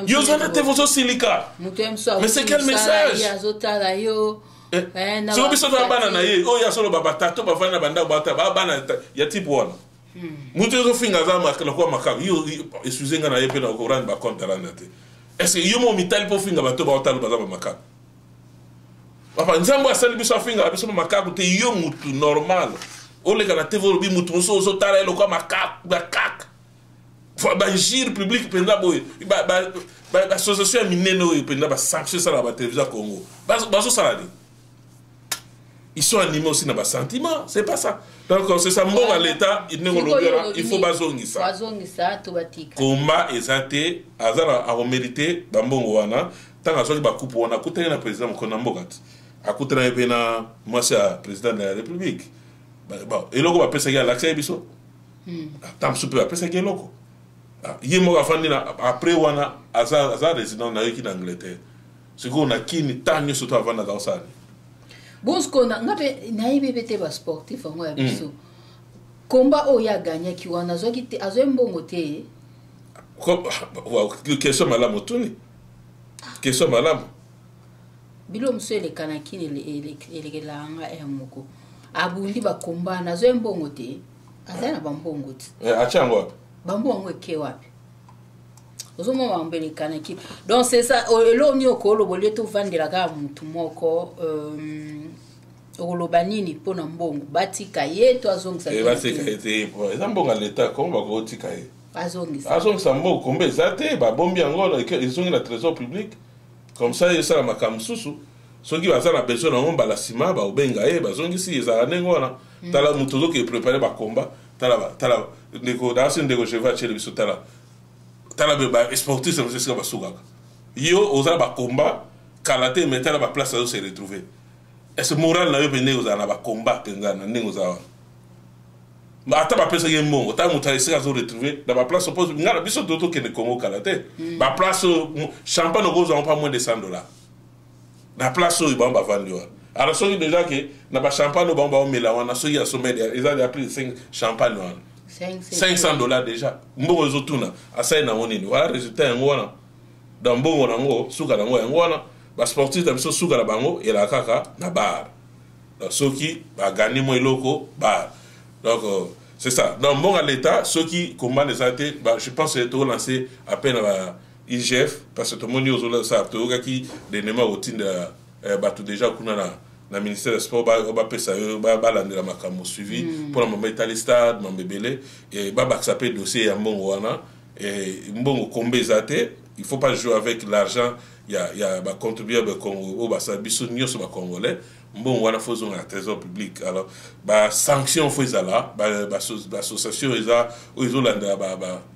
Yo ozwana te, vozosilika, mais c'est quel message? Azotala yo. Soki biso toza bana na ye oyo asoloba, batato bavandi na bandako, bata bana ya type wana, moto ezofinga aza lokola makaka yo. Excuse nga na ye mpe na korendre bacompte, alanda te. Est ce que yo mo mitali mpo ofinga bato baotala baza bamakaka? Papa, Nzambe asali biso, afingaka biso makaku te. Yo mutu normal oleka na TV, olobi mutu mosusu ozotala ye lokola makaka, bainjure publique mpenza boye. Baassociation ya minene oyo mpenza basanction esalaka batelevizio ya Congo, bazosala nini? Ils sont animés aussi na basentiment, c'est pas ça. Donc c'est ça, mbongo ya l'État, ndenge olobi wana, il faut bazongisa. Bazongisa to batika. Komba eza te, aza na akomérite bambongo wana. Ntango azwaki bacoupe wana, akutani na président mokonzi na mboka te, akutani mpe na mwasi ya président de la République. Bon, eloko bapesaki, alakisaki biso. Ata mosusu mpe bapesaki eloko. Ye moko afandi na après wana, aza résident, nayoki na Angleterre. Sikoyo na kini ntango nyonso to avanda, aza kosala nini? Bon, sikoyo nga mpe nayebi mpe te. Basportif yango ya biso, komba oyo aganyaki wana, azwaki te, azwaki mbongo te? Question malamu otuni, question malamu. Bilo mosusu eleka na kini, elekelaka nga ere moko. Abundi bakomba na, azwaki mbongo te, azali na bambongo te. Atia yango wapi? Bambongo yango eke wapi? Ozomona makambo elekanaki. Donc c'est ça. Eloko nini okoloba olie tovandela kaka motu moko? Okoloba nini mpona mbongo? Batika ye to azongisa? Batika ye te, eza mbongo ya leta. Kongo bakotika ye? Azongisa. Azongisa mbongo. Kombe eza te, babombi yango, ezongi na trésor public. Comme ça esala makambo mosusu. Soki baza na besoin nango mbala nsima, baobenga ye, bazongisi. Ezala ndenge wana. Tala moto ozoke prépare bakomba. Tala, tala ndeko naasi, ndeko Jeva atiele biso. Tala, tala basportif na biso esika basukaka. Yo oza na bakomba kala te, mais tala baplace azo se retrouver. Est ce moral na yo mpe ndenge ozala na bakomba mpenza na ndenge ozala wana? Ata bapesaki ye mbongo, tala moto esika azo retrouver na baplace. Opo nga na biso tokende Congo kala te, baplace oyo champagne okozwa mpa moins de 100 $ na place oyo bango bavandi wana. Alors soki déjà ke na bachampagne oyo bango baomela wana, soki asomeli eza ya plus de 5 champagne wana, 500 $ déjà. Mbongo ezotuna asali nango nini? Voilà résultat yango wana. Donc mbongo nango, suka nango yango wana. Basportif na biso, suka na bango elaka kaka na bar. Donc soki bagani mo eloko, bar. Donc c'est ça. Donc mbongo ya l'État, soki komanda eza te, je pense que tokolance appel na ba IGF, parce que tomoni ozosala, toyokaki denema kotinda bato déjà kuna na ministère ya sport, bapesa yo, balandela makambo suivi mpona mama etali stade, mambo ebele, babakisa mpe dossier ya mbongo wana. Mbongo kombe eza te. Il faut pas jouer avec l'argent ya bacontribuable Congo oyo basala biso nyonso bacongolais. Mbongo wana fo ozonga na trésor public. Alors basanction fo ezala, baassociation eza oyo ezolandela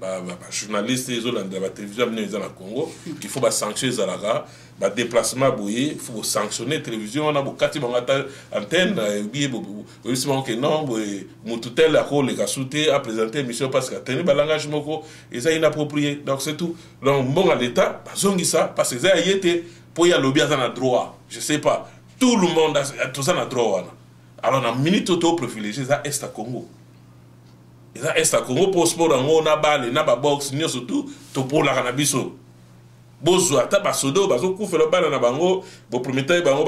bajournaliste, ezolandela batélévision minene eza na Congo. Il faut basanction ezalaka, badéplacement boye, faut bosanctionne télévision wana, bokati bango ata antenne, oyebi, boyebisi bango ke non, boye motu tel akoleka su te aprésente émission parce que ateni balangage moko eza inapproprié. Donc c'est tout. Donc mbongo ya l'État, bazongisa, parce que eza ya ye te. Mpo ye alobi aza na droit, je sais pas, tout le monde toza na droit wana. Alors na minute oyo toprivilégie eza est ya Congo, eza est ya Congo, mpo sport yango na bale na baboxe nyonso tu topolaka na biso. Bozwa ata basoda oyo bazokufela bana na bango, boprometaki bango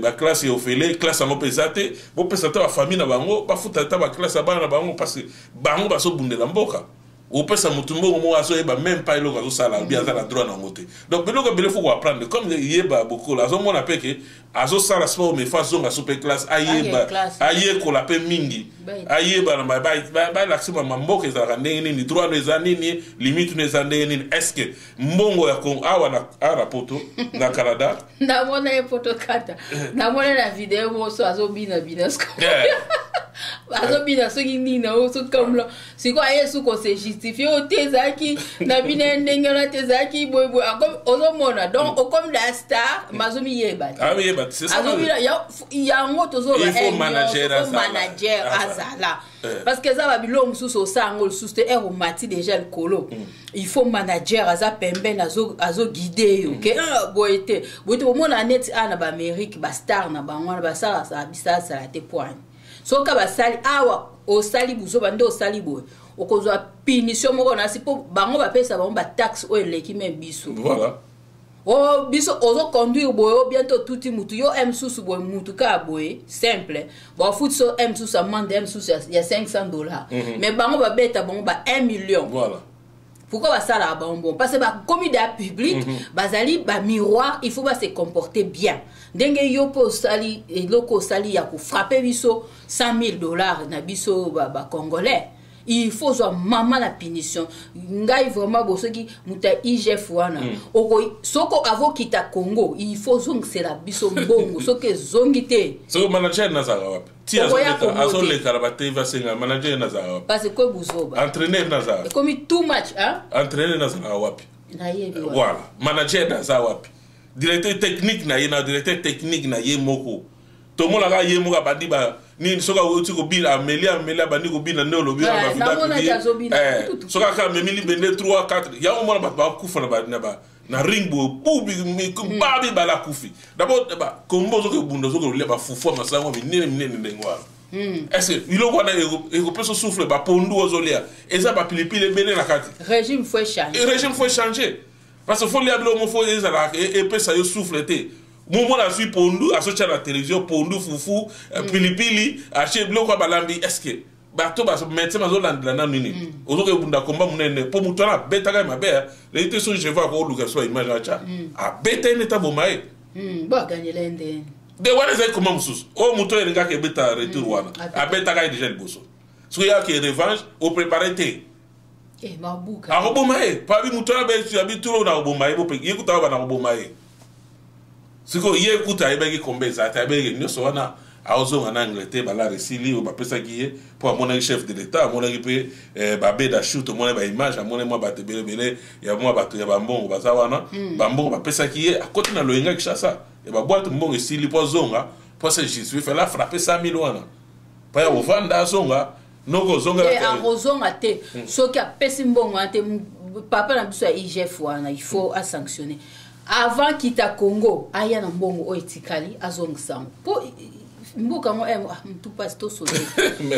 baclasse ya ofele, classe yango mpe eza te. Bopesa ata bafamille na bango, bafuta ata baclasse ya bana na bango, parce que bango bazobundela mboka. Opesa motu mbongo moko, azoyeba même pas eloko azosala, obi aza na droit nango te. Donc biloko ebele faut koapprendre. Comme yeba bokolo, azomona mpe ke azosala sport, mais faut azonga so mpe classe, ayeba, ayekola mpe mingi, ayeba na balakisi mama mboka ezalaka ndenge nini, droit no eza nini, limite no eza ndenge nini. Est ce que mbongo ya Congo awa na poto, na Canada? Namona ye poto kata, namona na video moso azobina bina, azobina soki nini oyo, soki kamula sikoyo aye su kose justifier oyo te, ezalaki na bino ye ndenge wana te, ezalaki boyeboye. Ozomona donc okomi da star, mazomiyeba te. Azobina yango, tozoloba manager azala, parce que eza babiloko mosusu osala yango lisusu te. Ere omati déjà likolo, il faut manager aza pembeni, azoguide yo ke boye te, boye te. Bomona neti awa na baAmérique, bastar na bango wana basalasala bisalasala te. Poine soki basali awa, osali buzoba nde osali boye, okozwa punition moko nasi, mpo bango bapesa bango bataxe oyo eleki me biso. O biso ozoconduire boye, o bientôt otuti mutu yo m susu boye, mutu kaka boye simple, bafuti so m susu amende m susu ya 500 $. Mais bango babeta bango ba 1 million. Pourquoi basalaka bango bon? Parce que bakomi da public, bazali bamiroir, il faut base comporter bien. Ndenge yo mpe osali eloko, osali ya kofrapper biso 100 000 $ na biso bacongolais, il faut ozwa mama na punition. Ngai vraiment bo soki moto ya IGF wana, soko avokita Congo, il faut ozongisela biso mbongo. Soki ezongi te, Soki manager nazalaka wapi? Ti azoleka na baTV, asenga manager nazalaka wapi? Parce que buzoba. Entraîneur nazalaka Ekomi too much, hein? Entraîneur nazalaka wapi? Nayebi. Voilà, manager naza wapi? Directeur technique na ye, na directeur technique na ye moko, tomonaka ye moko abandi ba nini. Soki auti kobina, ameli, ameli, abandi kobina nde olobi. Soki aka amemi libende 3 4, yango mona bato bakufa na ring boye, bubi ba mibale akufi. D'abord kombo ozoki obunda, ozoki olia bafufu ya masango minene minene ndenge wana. Est ce que biloko wana ekopesa souffle? Bapondu ozolia eza bapilipili ebele na kati. Régime faut changer. Régime faut changer, parce que faut lia biloko mo faut ezalaka epesa yo souffle te. Momona azwi pondu, azotya na télévision pondu, fufu, pilipili, atie biloko ya balambi. Est ce que bato médecin bazolandela nanu nini? Ozoki ebunda komba monene, mpo moto wana abetaka ye mabe lei te. Soki je vois akoluka so image atya, abeta ye neti aboma ye. Bo aganyela ye ndeni? De wana ezali koma mosusu oyo moto oyo elingaki ebeta retour wana, abetaka ye déjà liboso. Soki yaki revanche, oprépare te, akoboma ye. Po abi moto wana abi turo na koboma ye, ye kuta bana koboma ye. Sikoyo ye kuta ayebaki komba eza te, ayebaki nyonso wana. Aozonga na Angleterre, balare esili oyo bapesaki ye, mpo amonaki chef de l'État, amonaki mpe babeda shoot, amonaki baimage, amonaki mwa bato ebelebele ya mwa bato ya bambongo baza wana. Bambongo bapesaki ye, akoti na loyenga Kinshasa ya babwate, mbongo esili. Mpo azonga, mpo se justifie, fallait afrapper 100 000 wana mpo ya kovanda, azonga noko ozonga. Akozonga te soki apesi mbongo wana te. Papa na biso ya IGF wana, il faut asanctionner avant kita Congo, aya na mbongo oyo etikali, azongisa yango, mpo mboka yango mutu mpasi tosote,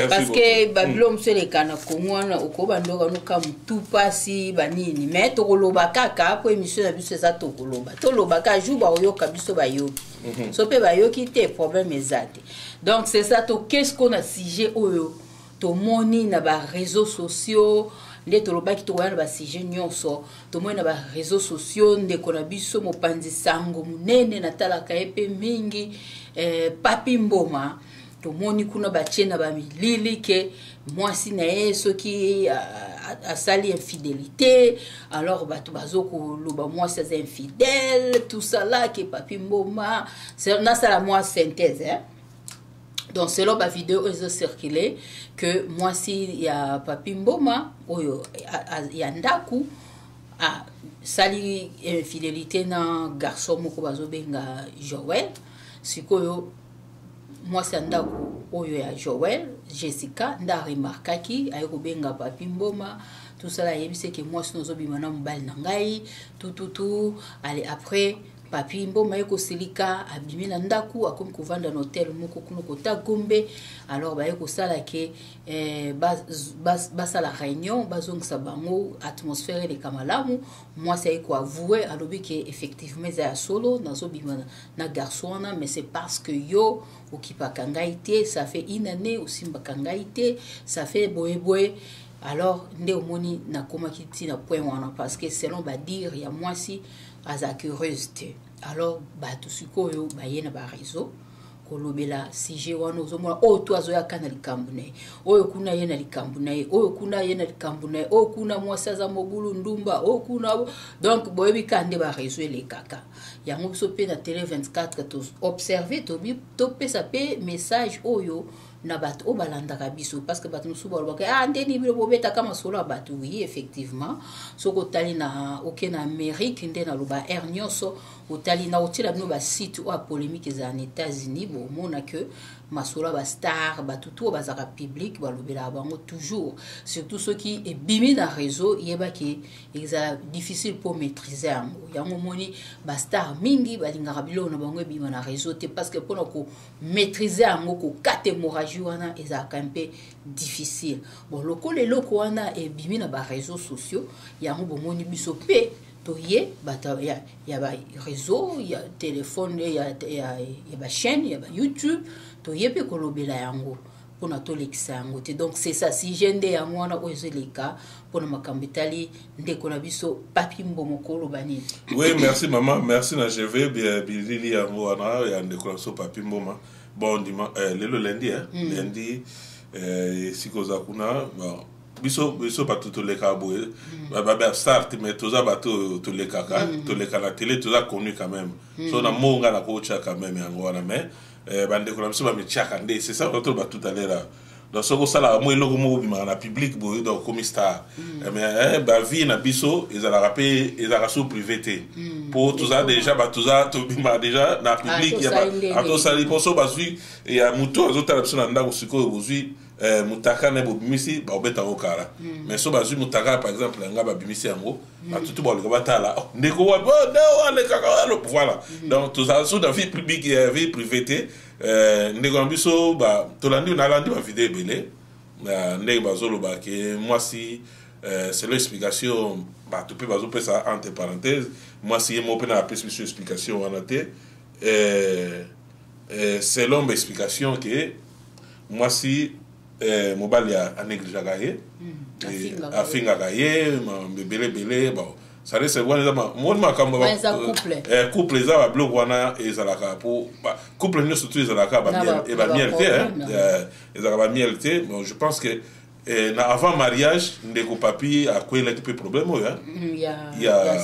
parce que babilo mosusu eleka na Congo wana, okoba ndoka noka mutu mpasi banini. Mais tokoloba kaka, mpo émission na biso eza tokoloba, toloba kaka jour bakoyoka biso, bayoki. So mpe bayoki te, problème eza te. Donc c'est ça. Tokesi ko na sujet oyo tomoni na baréseaux sociaux. Nde tolobaki tokoya na basujet nyonso. Tomoni na baréseaux sociaux ndeko na biso mopanzi sango monene, natalaka ye mpe mingi, Papi Mboma. Tomoni kuna batie na bamilili ke mwasi na ye soki asali infidélité. Alors bato bazokoloba mwasi aza infidèle, tout ça là, ke Papi Mboma, nasala mwa synthèse, hein? Donc selon bavideo oyo ezocircule, que mwasi ya Papi Mboma oyo ya ndako asali infidélité na garçon moko bazobenga Joel. Sikoyo mwasi ya ndako oyo ya Joel, Jessica, nde aremarkaki, aye kobenga Papi Mboma, tosala, ayebisi eke mwasi no ozobima na mobali na ngai, tututu. Ale après Papi Mboma ye kosilika, abimi na ndako, akomi kovanda na hotel moko kuna kota Gombe. Alors baye kosala ke basala réunion, bazongisa bango, atmosphère eleka malamu. Mwasi aye koavoue, alobi ke effectivement eza ya solo, nazobima na garçon wana, mais c'est parce que yo okipaka ngai te, ça fait une année osimbaka ngai te, ça fait boyeboye. Alors nde omoni nakomaki ntina point wana, parce que selon badire ya mwasi, azalaki heureuse te. Alors bato sikoyo baye na baréseau kolobela sujet wana. Ozomona oyo to azoyaka na likambo na ye, oyo kuna ye na likambo na ye, oyo kuna ye na likambo na ye, oyo kuna mwasi aza mobulu, ndumba, oyo kuna. Donc boyebi ka nde baréseau elekaka yango. Biso mpe na Télé 24 toobserve, topesa mpe message oyo na bato oyo balandaka biso, parce que bato mosusu balobaka: "Ah, ndeni bino bobetaka masolo ya bato?" Oui, effectivement, soki otali na oke na Amérique, nde naloba aire nyonso otali na otiela bino basite oyo ya polémique ezala na États-Unis, bomona ke masolo ya bastar, bato tu oyo bazalaka public, balobelaka bango toujours, surtout soki ebimi na réseau. Yebaki ezala difficile mpo maîtriser yango. Yango omoni bastar mingi balingaka biloko na bango ebima na réseau te, parce que mpona komaîtriser yango, kokata hémorragie wana, ezalaka mpe difficile. Bon, lokola eloko wana ebimi na baréseaux sociaux, yango bomoni biso mpe toye, bato ya baréseau, ya telefone, ya bachaîne ya baYouTube, toye mpe kolobela yango mpona tolekisa yango te. Donc c'est ça, sujet nde yango wana oyo ezoleka mpona makambo etali ndeko na biso Papi Mboma. Koloba nini? Oui, merci mama, merci na gv bilili yango wana ya ndeko na biso Papi Mboma. Bon, dima lelo lundi, hein? Lundi, esika oza kuna, bon, biso bato tolekaka boye, bastar te, mais toza bato oyo tolekaka, toleka na télé, toza connu quand même. So na mo nga nakotya quand même yango wana, mais bandeko na biso bamitiaka nde, c'est ça toloba tout à l'heure. Donc soki osalaka mwa eloko moko obimaka na public boye, donc okomi star. Mais bavie na biso ezalaka mpe, ezalaka so privé te, mpo toza déjà bato, toza, tobimaka déjà na public. Atosali mpo so bazwi ya motu azotala biso na ndako sikoyo, bozwi mutaka na bobimisi, baobeta yango kala. Mais so bazwi mutaka, par exemple yanga, babimisi yango, bato tu baluka batala ndeko wapi nde alekaka. Voilà, donc tozala so na vie publique, vie privée te. Ndeko na biso, tolandi, nalandi bavideo ebele ndenge bazoloba ke mwasi, selon explication bato mpe bazopesa, entre parenthèse, mwasi ye moko mpe na apesi biso explication wana te, selon baexplication ke mwasi, mobali anégligeaka ye, afingaka ye ebele ebele. Bon, ça reste wana, eza moni makambo couple, eza babiloko wana ezalaka po couple nyonso tu ezalaka bamiel te, ezalaka bamiel te. Bon, je pense que na avant mariage, ndeko Papi akwelaki mpe problème oyo. Ya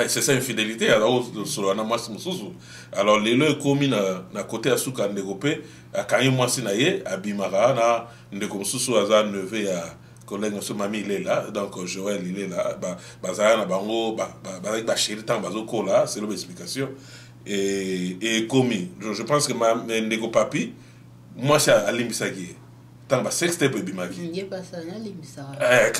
c'est ça, infidélité, azakosolola na mwasi mosusu. Alors lelo ekomi na côté ya suka, ndeko mpe akangi mwasi na ye, abimaka na ndeko mosusu, aza neveu ya collègue mosusu, Mami Ilela, donc Joel Ilela. Bazalaka na bango, bazalaki bachéri ntango bazokola, selon baexplication ekomi. Je pense que ndeko Papi, mwasi alimbisaki ye ntango basextape ebimaki.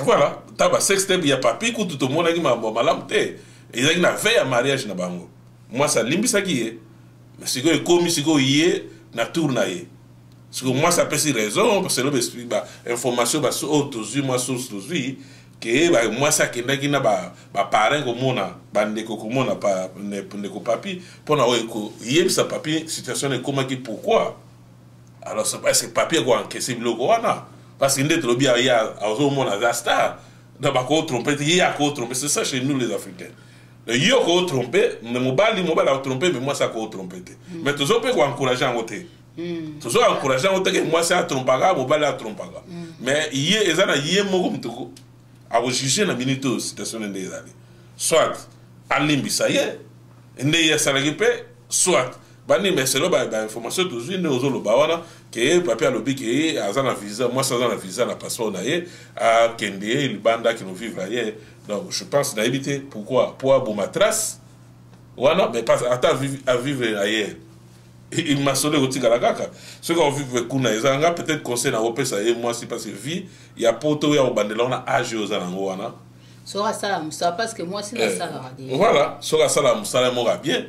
Voilà, ntango basextape ya Papi kutu tomonaki mambo malamu te, ezalaki na veille ya mariage na bango, mwasi alimbisaki ye. Mais sikoyo ekomi sikoyo ye na tour na ye, sikoyo mwasi apesi raison, selon bainformation oyo tozwi, mwa source tozwi, ke mwasi akendaki na baparrain komona bandeko, komona ndeko Papi, mpona oyo koyebisa Papi situation ekomaki pourquoi. Alors est ce que Papi akoencaisse biloko wana? Parce que nde tolobi, ye azomona aza star, donc bakotrompe te, ye akotrompe. C'est ça chez nous les Africains: yo kotrompe mobali, mobali akotrompe, mais mwasi akotrompe te. Mais tozo mpe koencourage yango te, tozo encourage yango te ke mwasi atrompaka, mobali atrompaka. Mais ye eza na ye moko moto akojuge na minute oyo situation nde ezali, soit alimbisa ye nde ye asalaki mpe, soit banimba. Selon bainformation tozwi, nde ozoloba wana ke Papi alobi ke aza na visa, mwasi aza na visa na passeport na ye, akende ye libanda, akende vivre ye. Donc je pense, nayebi te pourquoi, po aboma trace wana, mais ata avivre ailleurs, masolo ekotikala kaka. Soki ovivre kuna, eza nga peut-être conseil na kopesa ye mwasi, parce que vie ya poto oyo ya kobandela wana, age oyo oza nango wana, Soki asala mosala, parce que mwasi nasalaka déjà. Voilà, soki asala mosala moko ya bien,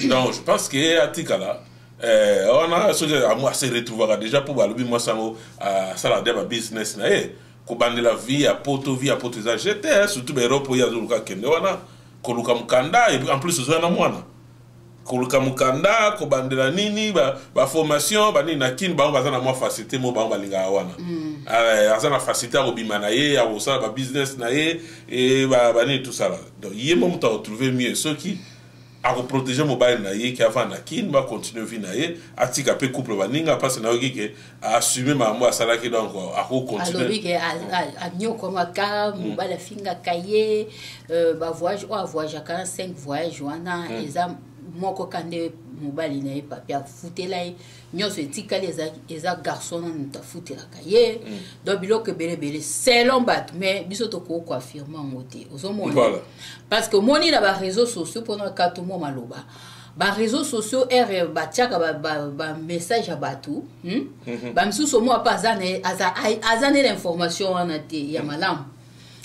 donc je pense que atikala wana. Soki ase retrouvaka déjà, mpo balobi mwasi yango asalaka de babusiness na ye, kobandela vie ya poto. Vie ya poto eza jete, surtout baEurope oyo azoluka kende wana koluka mokanda. Et en plus ozoya na mwana, koluka mokanda, kobandela nini, baformation banini. Na Kini bango baza na mwa facilité mo bango balingaka wana. Aza na facilité ya kobima na ye, ya kosala babusiness na ye e banini, tosala. Donc ye mo moto akotrouve mieux soki akoprotege mobali na ye ke avanda na Kini, bacontinue vie na ye, atika mpe couple baninga. Mpasi nayoki ke assume makambo asalaki, donc akocontinue. Alobi ke anyokwamaka, mobali afingaka ye. Bavoyage oyo avoyageaka na 5 voyage wana, eza moko ka nde mobali na ye Papi afutela ye. Nyonso etikali eza garçon na moto afutelaka ye. Donc biloko ebele ebele selon bato, mais biso tokoki koaffirme yango te, ozomona. Parce que omoni na baréseaux sociaux, mpona kato mwa maloba, baréseaux sociaux ere batiaka bamessage ya bato, Bamisusu omwa mpe aza nde na information wana te ya malamu,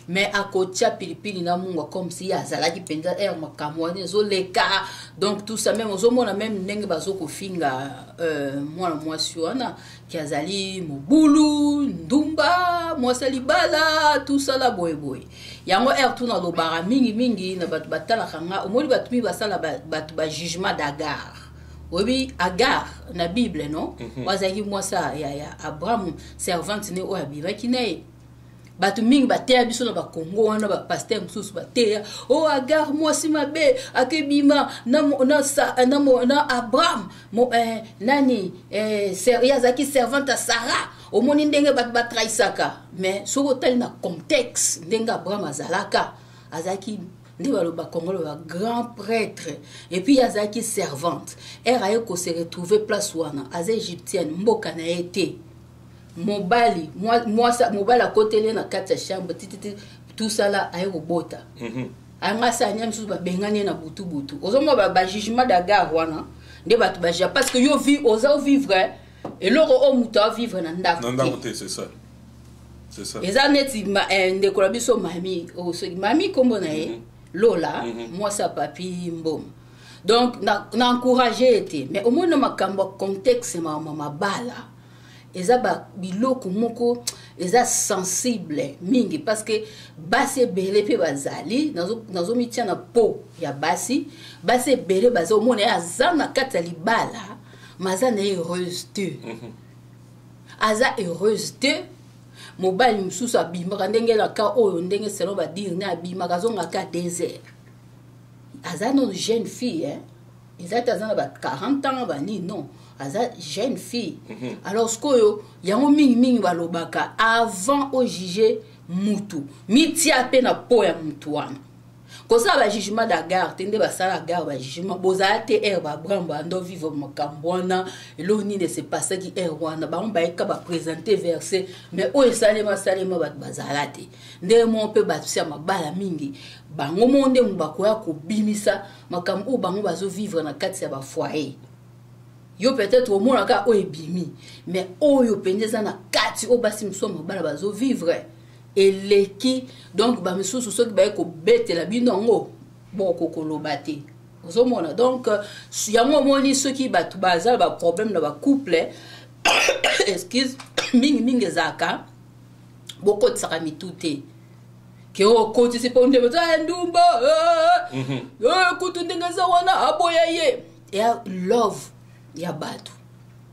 mais akotia pilipili na mungwa comme si azalaki mpenza ere makambo wana ezoleka. Donc tout ça, même ozomona même ndenge bazokofinga mwana mwasi wana ki azali mobulu, ndumba, mwasi ya libala, tosala boyeboye. Yango ere tu nalobaka mingimingi na bato batalaka nga, omoni bato mingi basala bato bajugement d'Agar. Oyebi Agar na Bible, no? Oyo azalaki mwasi ya Abraham, servante ne oyo abimaki na ye. Bato mingi bateya biso na Bakongo wana, bapasteur mosusu bateya o oh, Agar mwasi mabe akebima na Abraham nani ye azalaki servante ya Sara. Omoni ndenge bato batrahisaka. Mais soki otali na contexte ndenge Abraham azalaka, azalaki nde baloba Congolo ba grand prêtre, et puis azalaki servante. Ere aye kose retrouver place wana, aza Égyptienne, mboka na ye te. Mobali, mobali akoteli ye na kati ya chambre tititi, tusala, aye kobota. Anga asala nia misusu, babengani ye na butu butu. Ozomona bajugement d'Agar wana nde bato baja, parce que yo vi oza ovivre eloko oyo moto avivre na ndako te. C'est ça, c'est ça. Eza neti ndeko na biso mami, oh, soki mami nkombo na ye Lola, mwasi ya Papi Mboma. Donc na encourage ye te, mais omoni na makambo ya contexte, makambo ya mabala eza biloko moko eza sensible mingi, parce que basi ebele mpe bazali, nazomitia na po ya basi. Basi ebele baza, omona ye aza na kati ya libala, ma aza na ye heureuse te. Aza heureuse te. Mobali mosusu abimaka ndenge na ka oyo, ndenge selon badire ne, abimaka, azongaka 2 heures. Aza nano jeune fille, hein? Eza te aza na ba 40 ans banini, non, aza jeune fille. Alors sikoyo yango mingimingi balobaka, avant ojuge mutu, mitia mpe na po ya mutu wana. Kosala bajugement d'Agar te nde basala Agar bajugement. Bozala te ere baAbraham bando vivre makambo wana, eloko nini esepasaki ere wana. Bango bayeka baprésente verset, mais oyo esalema salema, bato bazala te. Ndenge moko mpe bato ya mabala mingi, bango moko nde bakoya kobimisa makambo oyo bango bazovivre na kati ya bafoyer. Yo peut-être omonaka oyo ebimi, mais oyo mpenza eza na kati, oyo basi mosusu ya mabala bazovivre eleki. Donc bamisusu soki baye kobetela bino yango, bokokoloba te, ozomona. Donc yango omoni soki bato baza na baproblème na bacouple, excuse, mingimingi ezalaka bokotisaka mitu te ke okotisi mpo nde bato ndumba kutu ndenge eza wana aboya ye ya love ya bato.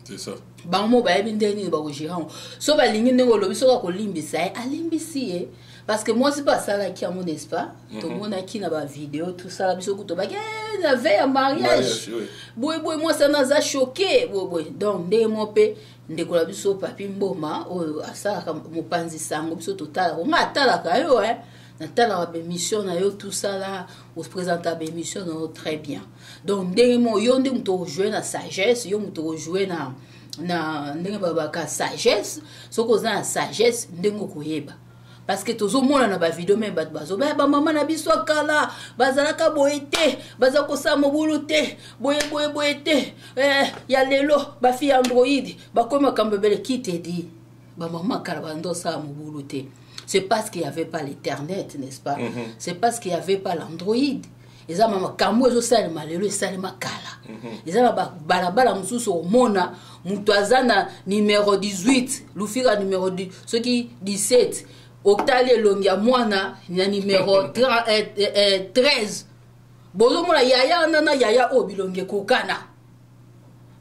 C'est ça. Bango mo bayebi ndenge nini bakogérer yango. So balingi, ndenge olobi, soki akolimbisa ye, alimbisi ye, parce que mwasi mpe asalaki yango, n'est-ce pas? Tomonaki na bavideo, tosala biso kutu tobaki na veille ya mariage boyeboye, mwasi wana aza choqué boyeboye. Donc ndenge mo mpe ndeko na biso Papi Mboma oyo asalaka mopanzi sango, biso totalaka, nga atalaka yo, natalaka bémission na yo, tosala oprésenta bémission na yo très bien. Donc ndenge mo yo nde moto ojoue na sagesse, yo moto ojoue na ndenge babaka sagesse. Soki oza na sagesse, ndenge okoyeba, parce que tozomona na bavideo me bato bazobaya bamama na biso ya kala bazalaka boye te, baza kosala mobulu te, boye boye boye te. Ya lelo bafille android bakomi makambo ebele. Qui te dit bamama kala bando osala mobulu te? C'est parce qu'il y avait pas l'internet, n'est-ce pas? C'est parce qu'il y avait pas l'Android. Eza ma makambo ezosalema lelo, esalema kala. Eza na balabala mosusu, omona moto aza na numero 18, lufika numero soki 17, otali elongi ya mwana na numero 13, bozomona yaya wana na yaya oyo, bilongi ekokana,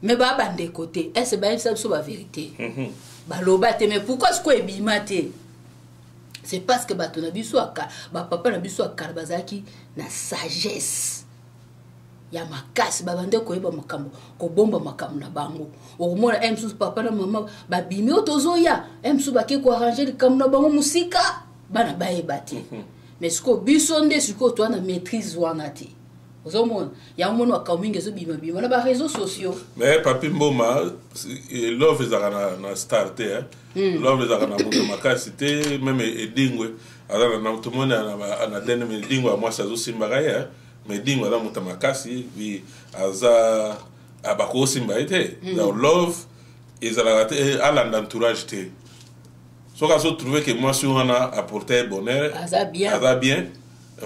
me baa bandeko te. Ese bayebisa biso bavérité, baloba te. Mais pourquoi sikoyo ebima te? C'est parce que bato na biso, bapapa na biso ya kala bazalaki na sagesse ya makasi. Babande koyeba makambo, kobomba makambo na bango. Okomona e mosusu papa na mama babimi, oyo tozoya, e mosusu bake koarranger likambo na bango mosika, bana bayeba te. Mais sikoyo biso nde sikoyo toza na maîtrise wana te. Ozomona yango, mona makambo mingi ezobimabima na baréseaux sociaux. Mais Papi Mboma, love ezalaka na star te, hein? Love ezalaka na moto makasi te. Même Edingwe aza na, tomoni na dene, me Edingwe ya mwasi azosimbaka ye, hein? Mais Edingwe aza moto makasi, puis aza bakosimba ye te. Donc love ezalaka te, alanda entourage te. Soki azotrouve ke mwasi wana apporte ye bonheur, aza bien, aza bien,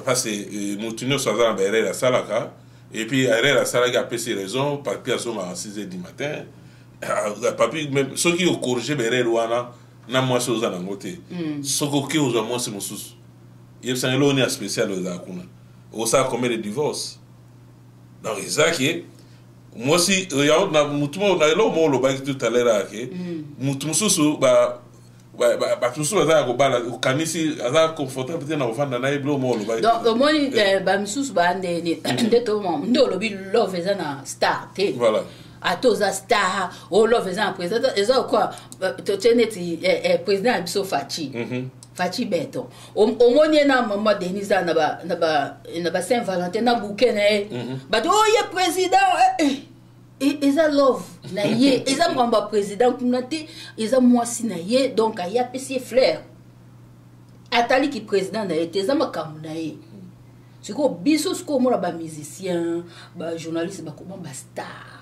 parce que motu nyonso aza na baerreur asalaka. Et puis erreur asalaki, apesi raison. Papi azongaka 6 heures du matin. Papi, soki ocorriger baerreur wana na mwasi oza nango te, soki oki ozwa mwasi mosusu, yebisanga eloko nini ya spécial ezala kuna? Okosala combien de divorce? Donc eza ke mwasi na mutu na eloko moko olobaki tout à l'heure, ake mutu mosusu, bato mosusu baza ya kobala, okanisi aza confortable te na kovanda na ye, biloko moko olobaki. Donc omoni, bamisusu bandeni nde nde olobi love eza na star te. Voilà. Ata oza star, o love eza na président, eza kwa totie neti président ya biso Fatshi, Fatshi Béton. Omoni ye na mama Denise na ba Saint Valentin na bouquet na ye, bato oyo ye président, eza love na ye, eza makambo ya président kuna te, eza mwasi na ye. Donc aye apesi ye fleur, ataliki président na ye te, eza makambo na ye. Sikoyo biso sikoyo omona bamusicien, bajournaliste bakoma bastar.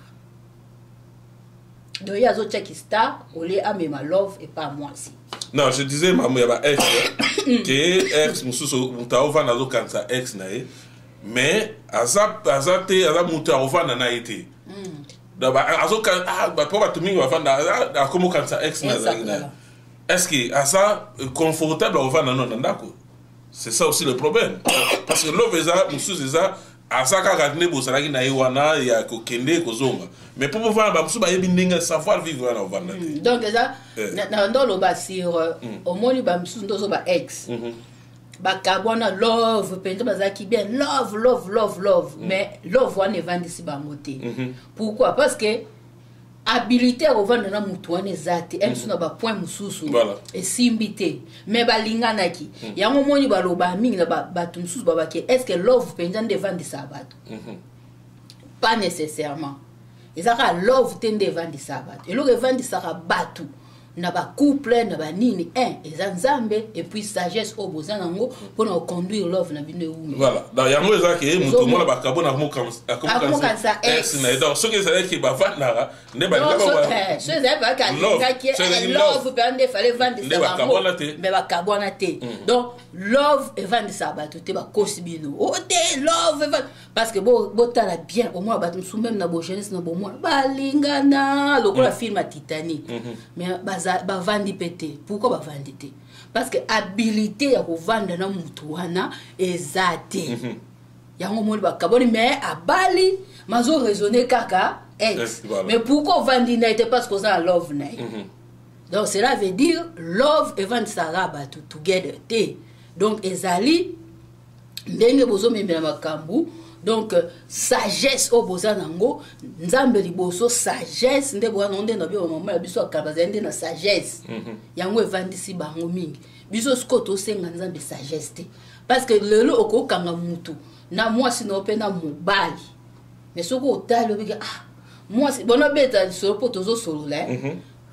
Donc ye azotiaki star olie amema love epa mwasi. Non, je disais makambo ya ba ex, ke ex mosusu, moto aovanda azokanisa ex na ye, mais aza te, aza moto akovanda na ye te. Donc po bato mingi bavanda, akomi okanisa ex na azalaki na ye. Est ce que aza confortable akovanda no na ndako? C'est ça aussi le problème, parce que love eza mosusu, eza aza kaka nde bozalaki na ye wana ya kokende kozonga, mais mpo bovanda, bamosusu bayebi ndenge savoir vivre wana ovanda te. Donc eza na ndo oloba sur, omoni bamosusu nde ozoba ex bakabwana, love mpenza bazalaki bien, love, love, love, love, mais love wana evandisi bango te. Pourquoi? Parce que habilité ya kovanda na motu wana eza te, mosusu na bapoint mosusu esimbi te, mais balinganaki. Yango moni baloba mingi na bato mosusu babaki: est ce que love mpenza nde evandisaka bato? Pas nécessairement. Eza kaka love te nde evandisaka bato. Eloko evandisaka bato na bacouple na banini, un, eza Nzambe, et puis sagesse oyo boza nango mpona koconduire love na bino ewumi. Voilà, donc yango eza ke moto omona bakabona akomokanisa ex na ye. Donc soki ezalaki bavandaka nde So ezalaki baka alingaki love mpe nde efale evandisa bango, mais bakabwana te. Donc love evandisaka bato te, bakosi bino o te love, parce que botala bien, omona bato mosusu même na bojeunesse na bomwana balingana lokola film ya Titanic, mais bavandi mpe te. Pourquoi bavandi te? Parce que habilité ya kovanda na motu wana eza te. Yango omoni bakaboni, mais abali mazo raisonner kaka ex. Mais pourquoi ovandi na ye te? Parce que oza na love na ye. Donc cela veut dire love evandisaka bato together te. Donc ezali ndenge bozomemela makambo. Donc sagesse oyo boza nango, Nzambe liboso, sagesse nde boza nango, nde na bio bamama ya biso ya kala bazali nde na sagesse. Yango evandisi bango mingi. Biso sikoyo tosenga Nzambe sagesse te, parce que lelo okokanga mutu na mwasi na yo mpe na mobali, mais soki otali, obiki: ah, mwasi bona beta lisolo mpo tozosolola.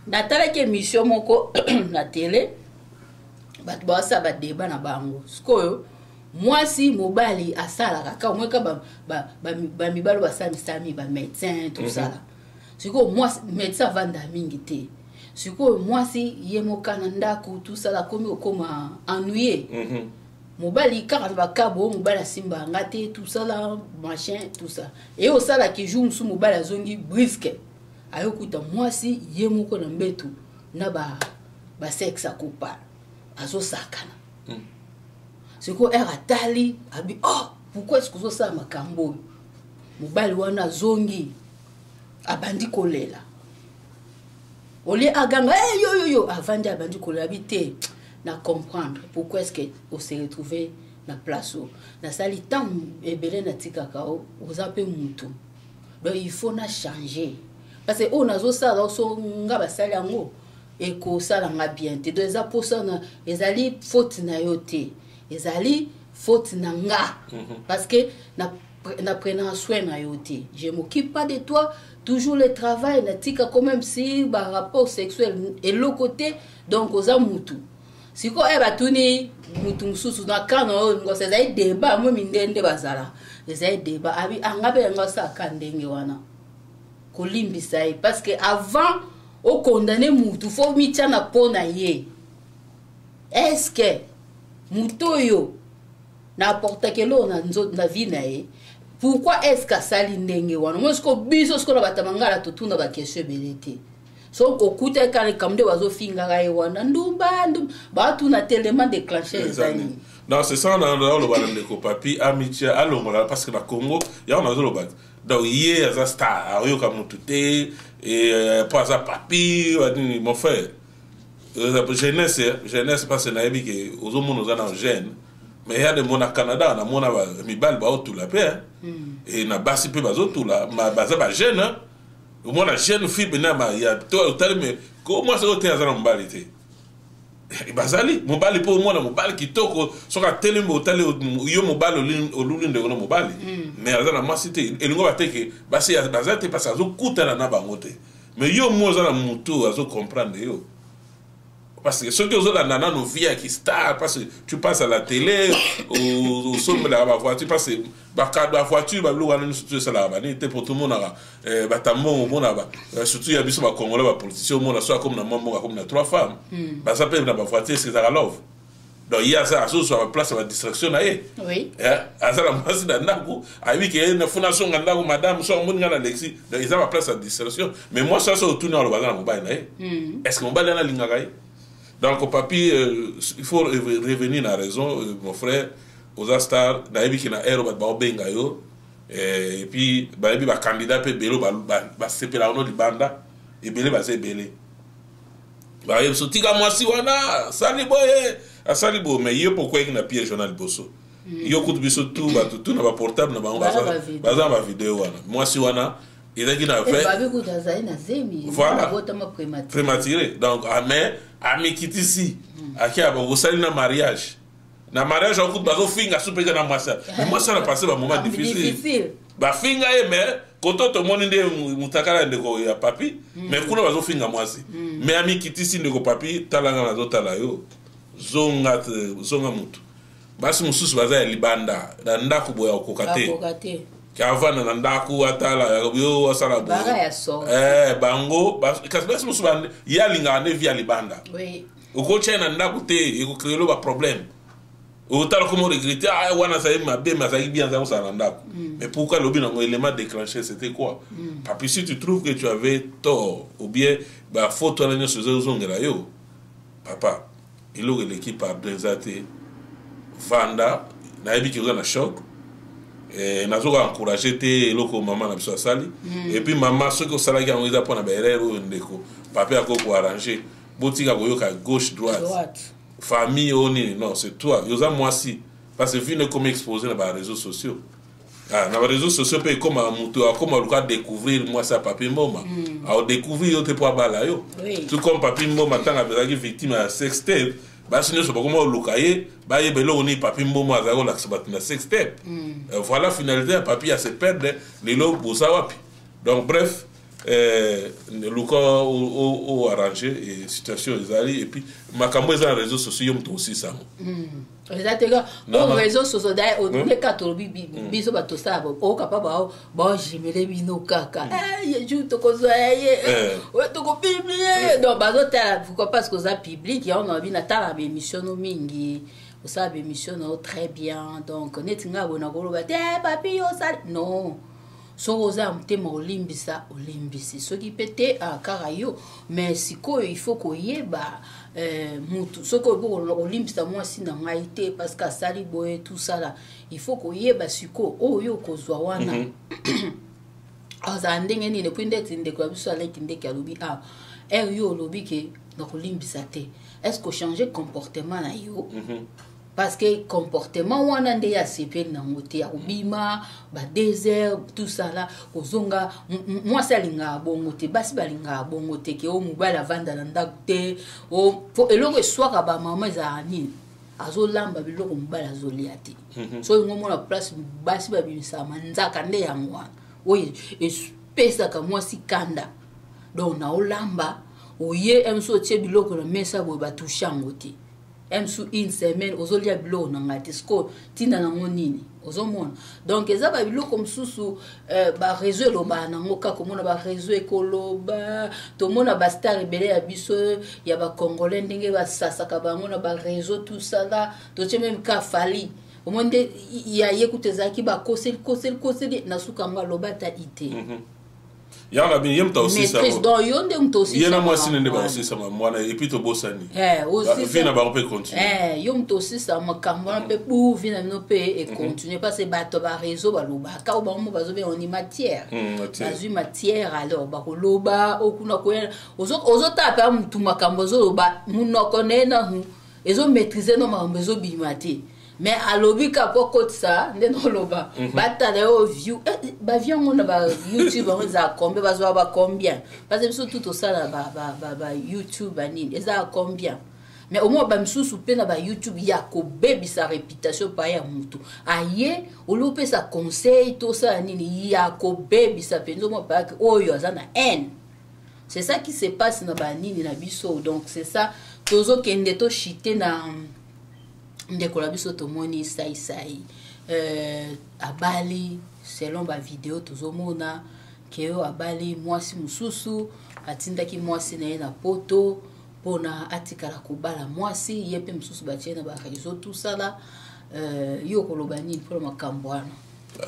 Natalaki émission moko na télé, bato basala badébat na bango. Sikoyo mwasi, mobali asalaka kaka omoi ka bamibali basala misala mingi, bamédecin, tosala. Sikoyo mwasi médecin avanda mingi te. Sikoyo mwasi ye moka na ndako, tosala, akomi kokoma ennuyé. Mobali kaka na bakabo oyo, mobali asimba nga te, tosala machin, tout ça. Eye osalaki jour mosusu, mobali azongi brusque, ayokuta mwasi ye moko na mbetu na basexe, akopala, azosakana. Sikoyo ere atali, abi: "Oh, pourquoi est ce que ozosala makambo oyo?" Mobali wana azongi, abandi kolela. Olie aganga: "Hey, yo yo yo!" Avandi, abandi kolela, abi: "Te, na comprendre pourquoi est ce que ose retrouve na place oyo. Nasali temps ebele, natikaka o, oza mpe mutu, donc il faut na changer, parce que oyo nazosala so nga basali yango ekosala nga bien te. Donc eza mposa na, ezali faute na yo te, ezali faute na nga, parce que na prenant soin na yo te, je m'occupe pas de toi, toujours le travail, natika quand même si barapport sexuel eloko te. Donc oza mutu." Sikoyo e batuni mutu mosusu na kana oyo ngoso, ezali débat mo mindende bazala, ezali débat. Abi anga mpe yango asalaka ndenge wana, kolimbisa ye, parce que avant okondane mutu, faut mitia na mpo na ye. Est ce que mutu oyo na apportaki eloko na vie na ye? Pourquoi est ce que asali ndenge wana? Mo siko biso sikoyo na bato ya mangala totuna baquestion ebele te. So okutaki kaka likambo nde bazofingaka ye wana, ndumba ndumba, batuna te élément déclencheur eza nini. Non, c'est ça naoloba na ndeko Papi, amitia, alongola, parce que na Congo yango nazoloba. Donc ye aza star, aoyoka motu te mpo aza papi nini. Mon frère, jeunesse, jeunesse, parce que nayebi ke ozomona oza na jeune, mais ya de mona Canada, namona mibali baotula mpe e na basi mpe bazotula, baza bajeune. Omona jeune fille pena ya otali, me ko mwasi oyo te aza na mobali te. Bazali mobali mpo omona mobali kitoko, soki atelemi, otali yo mobali, oluli ndeko na mobali, mais aza na mwasi te. Elingo bateke basi baza te, parce azokutana na bango te. Mais yo mo oza na motu azocomprendre yo, parce que soki ozolanda nano vie ya kistar, parce que tu passes à la télé, osombelaka bavoiture, parce que bavoiture, babiloko wana nyonso tu esalaka banini te. Po tomonaka batambongo, omona surtout ya biso bacongolais, bapoliticien, omona so akomi na mwa mboka, akomi na trois femmes, baza mpe na bavoiture. Eske ezaka love? Donc ye aza azozwa baplace ya badistraction na ye. Aza na mwasi na ndako, ayebi ke funa azonga ndako, madame so amoni nga na lexi. Donc eza baplace ya distraction. Mais mwasi aso otuni, aloba aza na mobali na ye. Est ce que mobali wana alingaka ye? Donc papi, il faut revenir na raison, mon frère. Oza star, nayebi ke na aire bato baobenga yo, et puis bayebi bacandidat mpe ebele basepelaka no libanda, ebele baza ebele, bayebi so tika mwasi wana asali boye, asali boye. Mais ye pourquoi eki na piège wana liboso? Yo kutu, biso tu bato tu na baportable na bango, baza na bavideo wana. Mwasi wana ezalaki na Voilà, prématuré. Donc mais amikitisi, aki osali na mariage, na mariage akutu bazofinga su mpenza na mwasi. Mais mwasi wana passe bamoment difficile, bafinga ye. Mais koto tomoni nde mutakala ya ndeko ya papi, mais kuna bazofinga mwasi. Mais amikitisi. Ndeko papi, talanga, nazotala yo, zonga, zonga mutu. Basi mosusu baza ya libanda, na ndako boye akokoka te, avanda na ndako atala yo asala boye bango. Kasi basi mosusu ye alingaka nde vie ya libanda. Okotia ye na ndako te, ekocréer baproblème. Otala komo regretter: "Ah, wana azali mabe, mais azalaki bien, azali kosala na ndako." Mais pourquoi lobi nango élément déclenché, c'était quoi? Papi, si tu trouves que tu avais tort ou bien bafaute wana nyonso eza ozongela yo, papa, eloko eleki pardon eza te. Vanda, nayebi ke oza na choc. Nazoka encourage te eloko mama na biso asali. Et puis mama, soki osalaki yango, eza mpona baerreur oyo ndeko papi akoki koarrange. Botika koyoka gauche droite, famille oyo nini. Non, c'est toi, yoza mwasi, parce que vi ekomi exposé na baréseaux sociaux. Ah, na baréseaux sociaux mpe ekoma moto akoma luka découvrir mwasi ya Papi Mboma. Aodécouvrir yo te mpo abala yo. Tout comme Papi Mboma, ntango azalaki victime ya sex tape, basi nyonso bakoma koluka ye, bayeba eloko nini Papi Mboma azalaki kolakisa bato na sex tape. Voilà finalité ya papi ase perdre. Lelo boza wapi? Donc bref, Luka oarrange situation ezali, et puis makambo eza na réseau sociaux, yo moto osisa yango. Eza te ka o réseau sociaux da ndeka tolobi biso bato tosala okapa baojimele bino kaka ye jour tokozwa ya ye oyo tokopublie. Donc bazotala pourquoi? Parce que oza public. Yango na bino natala baémission no mingi, osala baémission na yo très bien. Donc neti ngai boye nakoloba te: "Papi, yo osali non." Soki oza ya motema olimbisa, olimbisi. Soki mpe te, ah, kaka yo. Mais sikoyo il faut koyeba mutu soki oyebi kolimbisa mwasi na ngai te parce que asali boye, tosala, il faut koyeba sikoyo oyo okozwa wana azala ndenge nini. Et puis ndeti ndeko ya biso aleki ndeke alobi ah, ere yo olobi ke nakolimbisa te, est ce que ochange comportement na yo? Parce que comportement wana nde ye asepeli nango te, ya kobima ba 2 heures, tout ça là, kozonga. Mwasi alingaka bongo te, basi balingaka bongo te ke o mobali avanda na ndako te. Po eloko eswaka bamama ezalaka nini? Azolamba biloko, mobali azolia te. So olingo omona place basi babimisaka manzaka nde yango wana oyo epesaka mwasi kanda. Donc naolamba, oye mso otie biloko na mesa boye, batushe yango te. Msu une semaine ozolia biloko na ngai te. Sikoyo ntina nango nini? Ozomona, donc eza babiloko mosusu, baréseau elobaka nango kaka. Omona baréseau ekoloba, tomona bastar ebele ya biso ya bacongolais ndenge basasaka bango na baréseau, tout ça là. Totie même ka Fally, omoni nde ya ye kuta ezalaki bakoseli koseli koseli, na suka yango aloba ata ite. Yango na bino, ye moto aosisa. Maîtrise, donc yo nde moto osisa. Ye na mwasi nde baosisa mwana. Et puis tobosani vie na bango mpe continue. Yo moto osisa makambo wana mpe bu vie na bino mpe econtinue, parce que bato baréseau balobaka oyo bango mo bazobenga oni matière. Bazwi matière, alors bakoloba okuna koya ozotala mpe mutu makambo azoloba, munoko na ye nanu ezomaîtrise no, makambo ezobima te, mais alobi ka po akotisa nde noloba batala yo view, baview yango na ba YouTube yango ezala combien? Bazwa ba combien? Parce que biso tu tosala ba YouTube banini, ezala combien? Mais au moins bamisusu mpe na bayoutube ya kobebisa réputation pa ya mutu aye oli opesa conseil, tosala nini ya kobebisa mpenza omwa payake oyo aza na haine. C'est ça qui se passe na banini na biso. Donc c'est ça, tozokende toshite na ndeko na biso. Tomoni Saisai abali, selon bavideo tozomona ke oyo abali mwasi mosusu, atindaki mwasi na ye na Poto mpona atikala kobala mwasi ye mpe mosusu batie na baréseau, tosala yo koloba nini mpona makambo wana?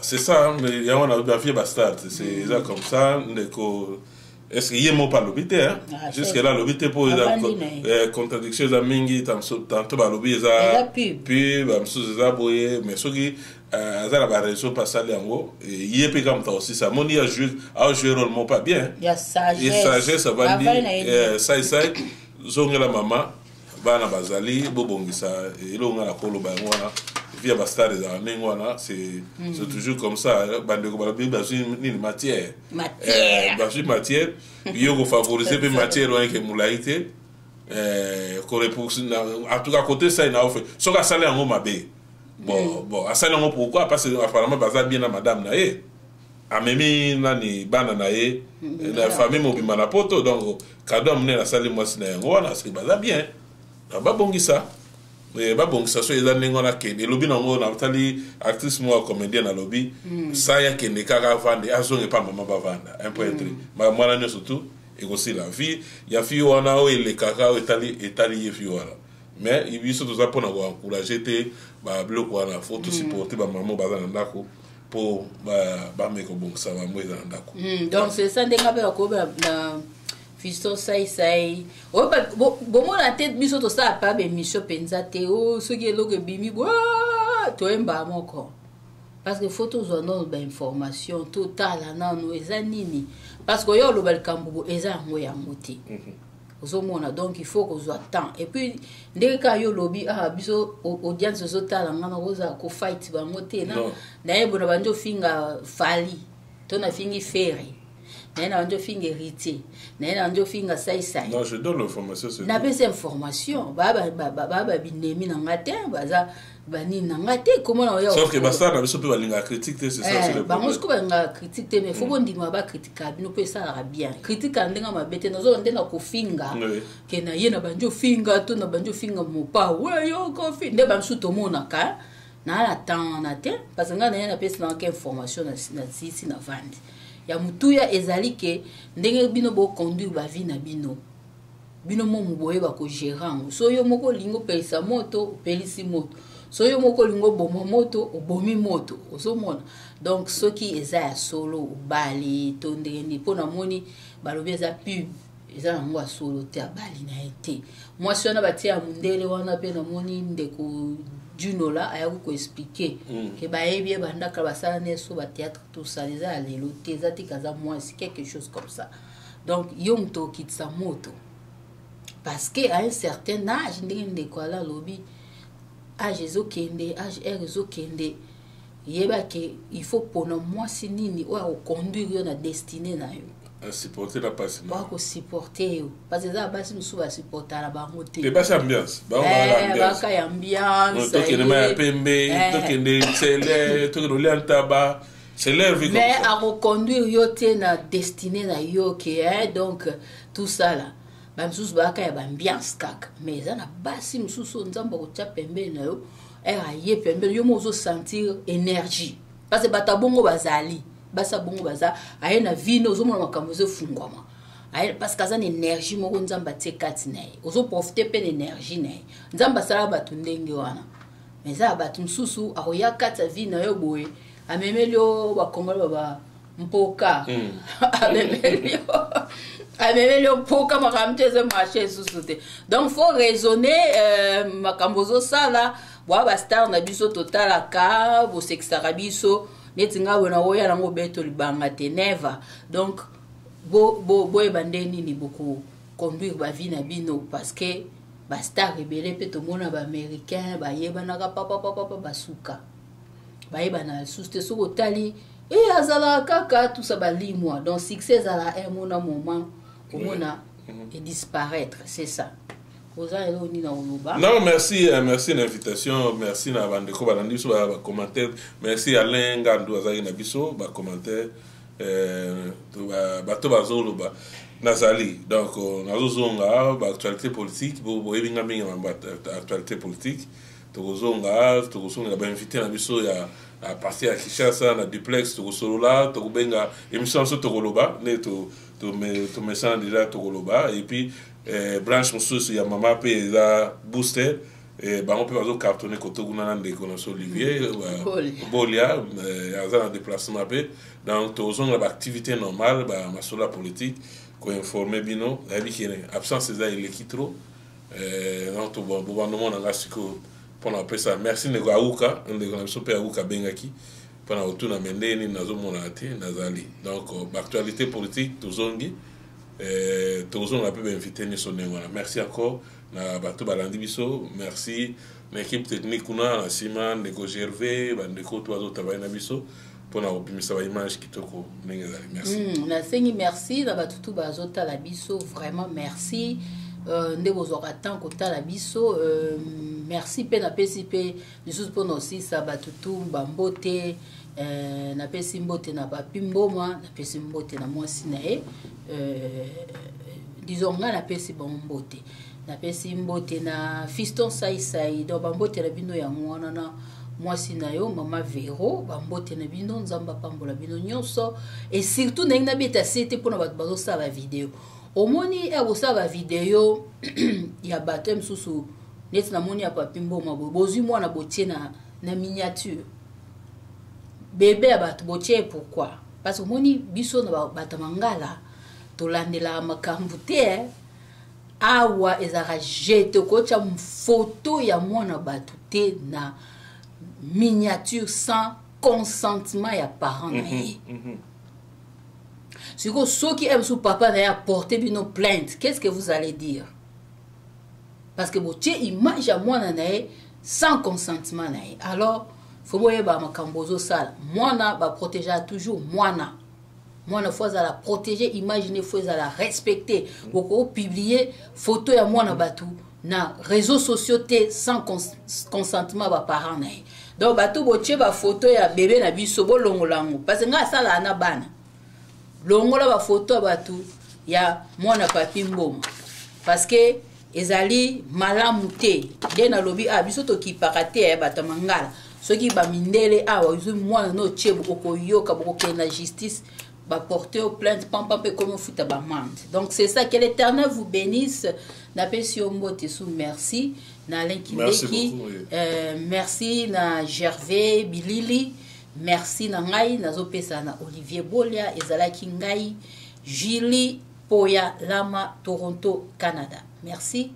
C'est ça, mais yango na bavie bastar, c'est eza comme ça. Ndeko, est ce que ye moko alobi te? Jusque là alobi te mpo eza contradiction eza mingi. Tantôt balobi eza puis bamosusu eza boye. Mais soki aza na baréseau mpe asali yango, ye mpe kaka moto akosisa. Amoni ye ajoue rôle moko pas bien. Sagesse avandi. Saisai, zongela mama, bana bazali, bobongisa. Eloko nga na koloba yango wana, vie ya bastar ezala ndenge wana, c'est toujours comme ça. Bandeko balobi bazwi nini? Matière, bazwi matière. Yo kofavoriser mpe matière wana eke molai te. En tout cas côté sai na ofe, soki asali yango mabe, bon, asali yango pourquoi? Parce que apparemment baza bien na madame na ye, amemi nani, bana na ye na famille mobimba na Poto. Donc cadeau ya monene asali mwasi na yango wana, soki baza bien, babongisa, babongisa. So eza ndenge wana, akende elobi nango. Natali actrice moko ya comédien alobi sai akende kaka, avande, azonga epa mama, bavanda un point trait. Mwana nyonso tu ekosila. Vie ya fille wana oyo elekaka oyo etali etali ye fille wana. Mais biso toza mpona koencourage te babiloko wana. Faut tosupporte bamama baza na ndako mpo bameka kobongisa bango eza na ndako. Donc c'est ça ndenge mpe bakoyeba na fiston Saisai oyo bomona te. Biso tosala pa baémission mpenza te o soki eloko ebimi toyembaka moko, parce que faut tozwa nano bainformation, totala nano eza nini, parce que oyo oloba likambo bo eza yango yango te. Ozomona, donc il faut kozwa temps. Et puis ndenge kaka yo olobi, ah, biso audience ozotala nga na kozala kofight bango te. Nayebona bandi ofinga Fally to nafingi Ferre. Naye na bandi ofinga Héritier, naye na bandi ofinga Saisai. Non, je donne l'information, c'est tout. Napesi information. Baa binemi na nga te, baza banini na nga te. Komona oya Sauf que bastar na biso mpe balingaka critique te, c'est ça aussi le bango. problème. Sikoyo balingaka critique te, mais faut bondima bakritika bino mpo esalaka bien. Critique ya ndenge mabe te, nazoba nde na kofinga ke na ye na bandi ofinga to na bandi ofinga mopa we yo kofi nde bamisusu tomonaka naa na temps wana te, parce que ngai na ye napesi nangaka information na sisi na vandi ya motuya. Ezali ke ndenge bino boconduire bavie na bino, bino momu boyeba kogérer yango. So yo moko olingi opelisa moto, opelisi moto. So yo moko olingi oboma moto, obomi moto. Ozomona? Donc soki eza ya solo, obali to ndenge nini? Mpo namoni balobi eza pub, eza yango ya solo te, abali na ye te. Mwasi wana batie ya mondele wana mpe namoni ndeko Junola ayaki koexpliquer ke bayebi ye bandaka, basala ne so bathéâtre, tout ça. Eza ya lelo te, eza tika aza mwasi, quelque chose comme ça. Donc yo moto okitisa moto, parce que à un certain âge, ndenge ndeko ala alobi, âge ezokende, âge r ezokende, yeba ke il faut pona mwasi nini oyo akoconduire yo na destinée na yo. Asupporte la pasi. Oyo akosupporte yo, parce que eza na basi mosusu basupporta na bango te. Te, basi ambiance, bango baka ambiance. Baka ya ambiance. Tokende mai ya pembe, tokende tsele, tokende olia ntaba, c'est leur vie comme Mais ça. akoconduire yo te na destinée na yo ke eh, donc tout ça là, bamisusu bayaka ya baambiance kaka. Mais eza na basi mosusu oyo Nzambe akotia pembeni na yo, ere aye pembeni yo mo ozosentir énergie, parce que bato ya bongo bazali, basi ya bongo baza. Aye na vino, ozomona makambo ezofungwama. Aye parce que aza na énergie moko Nzambe atie kati na ye, ozoprofite mpe na énergie na ye. Nzambe asala bato ndenge wana. Mais eza ya bato mosusu akoya kati ya vie na yo boye, amemeli yo bakongoli baba mpoka, amemeli yo mpoka, makambo te ezomarche lisusu te. Donc faut raisonner makambo ozosala. Bwa bastar na biso totalaka, bosekisaka biso neti ngai boye, nakoya nango obeto libanga te, never. Donc boyeba nde nini bokoconduire bavie na bino, parce que bastar ebele mpe tomona, baaméricain bayebanaka papapapapa, basuka bayebana lisusu te. Soki otali e azalaka kaka tusa balimwa. Donc succès ezala un mona moment, omona edisparaître, c'est ça. Oza eloko nini na koloba? Non, merci, merci na invitation, merci na bandeko balandi biso, bacommentaire. Merci Alain Ngandu azalaki na biso, bacommentaire, bato bazoloba. Nazali donc nazozonga baactualité politique. Boyebi nga mingi na actualité politique. Tokozonga, tokozongela bainvité na biso ya à partir ya Kinshasa na duplex. Tokosolola, tokobenga émission na biso, tokoloba nde tomesana déjà, tokoloba. Et puis branche mosusu ya mama mpe eza booster, bango mpe bazocartonne koto kuna na ndeko na biso Olivier Bolia, aza na déplacement mpe. Donc tozongela baactivité normale, bamasolo ya politique, koinforme bino. Nayebi ke absence eza eleki trop. Donc bobanda omona nga sikoyo mpona kopesa merci. Ndeko Auka, ndeko na biso mpe Auka abengaki mpona kotuna me ndenge nini nazomona te. Nazali donc baactualité politique, tozongi, tozonga mpe bainvité nyonso ndenge wana. Merci encore na bato balandi biso, merci na équipe technique kuna na nsima, ndeko Gervais, bandeko to bazotravaille na biso mpona kobimisa baimage kitoko ndenge ezali. Merci. Nasengi merci na bato tu bazotala biso, vraiment merci nde bozwaka temps kotala biso. Merci mpe napesi mpe lisusu mpona osisa bato tu bambote. Napesi mbote na Papi Mboma, napesi mbote na mwasi na ye, disons ngai napesi bango mbote. Napesi mbote na Fiston Saisai. Donc bambote na bino yango wana, na mwasi na yo mama Vero, bambote na bino. Nzambe apambola bino nyonso. Et surtout ndenge nabeta se te mpona bato bazosala bavideo, omoni e kosala bavideo ya bato ya mosusu neti namoni ya Papi Mboma boye, bozwi mwana botie na miniature, bebe ya bato botie. Pourquoi? Parce que omoni biso na bato ya mangala tolandelaka makambo te, eh. Awa ezalaka jete okotya foto ya mwana bato te na miniature sans consentement ya parent na ye. Sikoyo soki ye mosusu papa na ye aporte bino plainte, qu'est ce que vous allez dire? Parce que botie image ya mwana na ye sans consentement na ye. Alors faut boyeba makambo ozosala. Mwana baprotégeaka toujours mwana. Mwana faut azala protégé, image ne faut ezala respecté. Bokopublier photo ya mwana bato na réseaux sociaux te sans consentement baparent na ye. Donc bato botie bafoto ya bebe na biso, bolongola yango, parce que ngai asalaka na bana. Longola bafoto ya bato ya mwana Papi Mboma, parce que ezali malamu te. Nde nalobi, ah, biso tokipaka te ya bato ya mangala. Soki bamindele awa ozwi mwana no otie, okoyoka bokokende na justice, baporte yo plainte pampa mpe komi ofuta baamende. Donc c'est ça, que l'Éternel vous bénisse. Napesi yo mbote su, merci na Alain Kindeki, oui. Merci na Gervais Bilili, merci na ngai nazopesa na Olivier Bolia. Ezalaki ngai Julie Poya Lama, Toronto, Canada. Merci.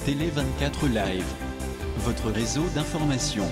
Télé 24 Live, votre réseau d'information.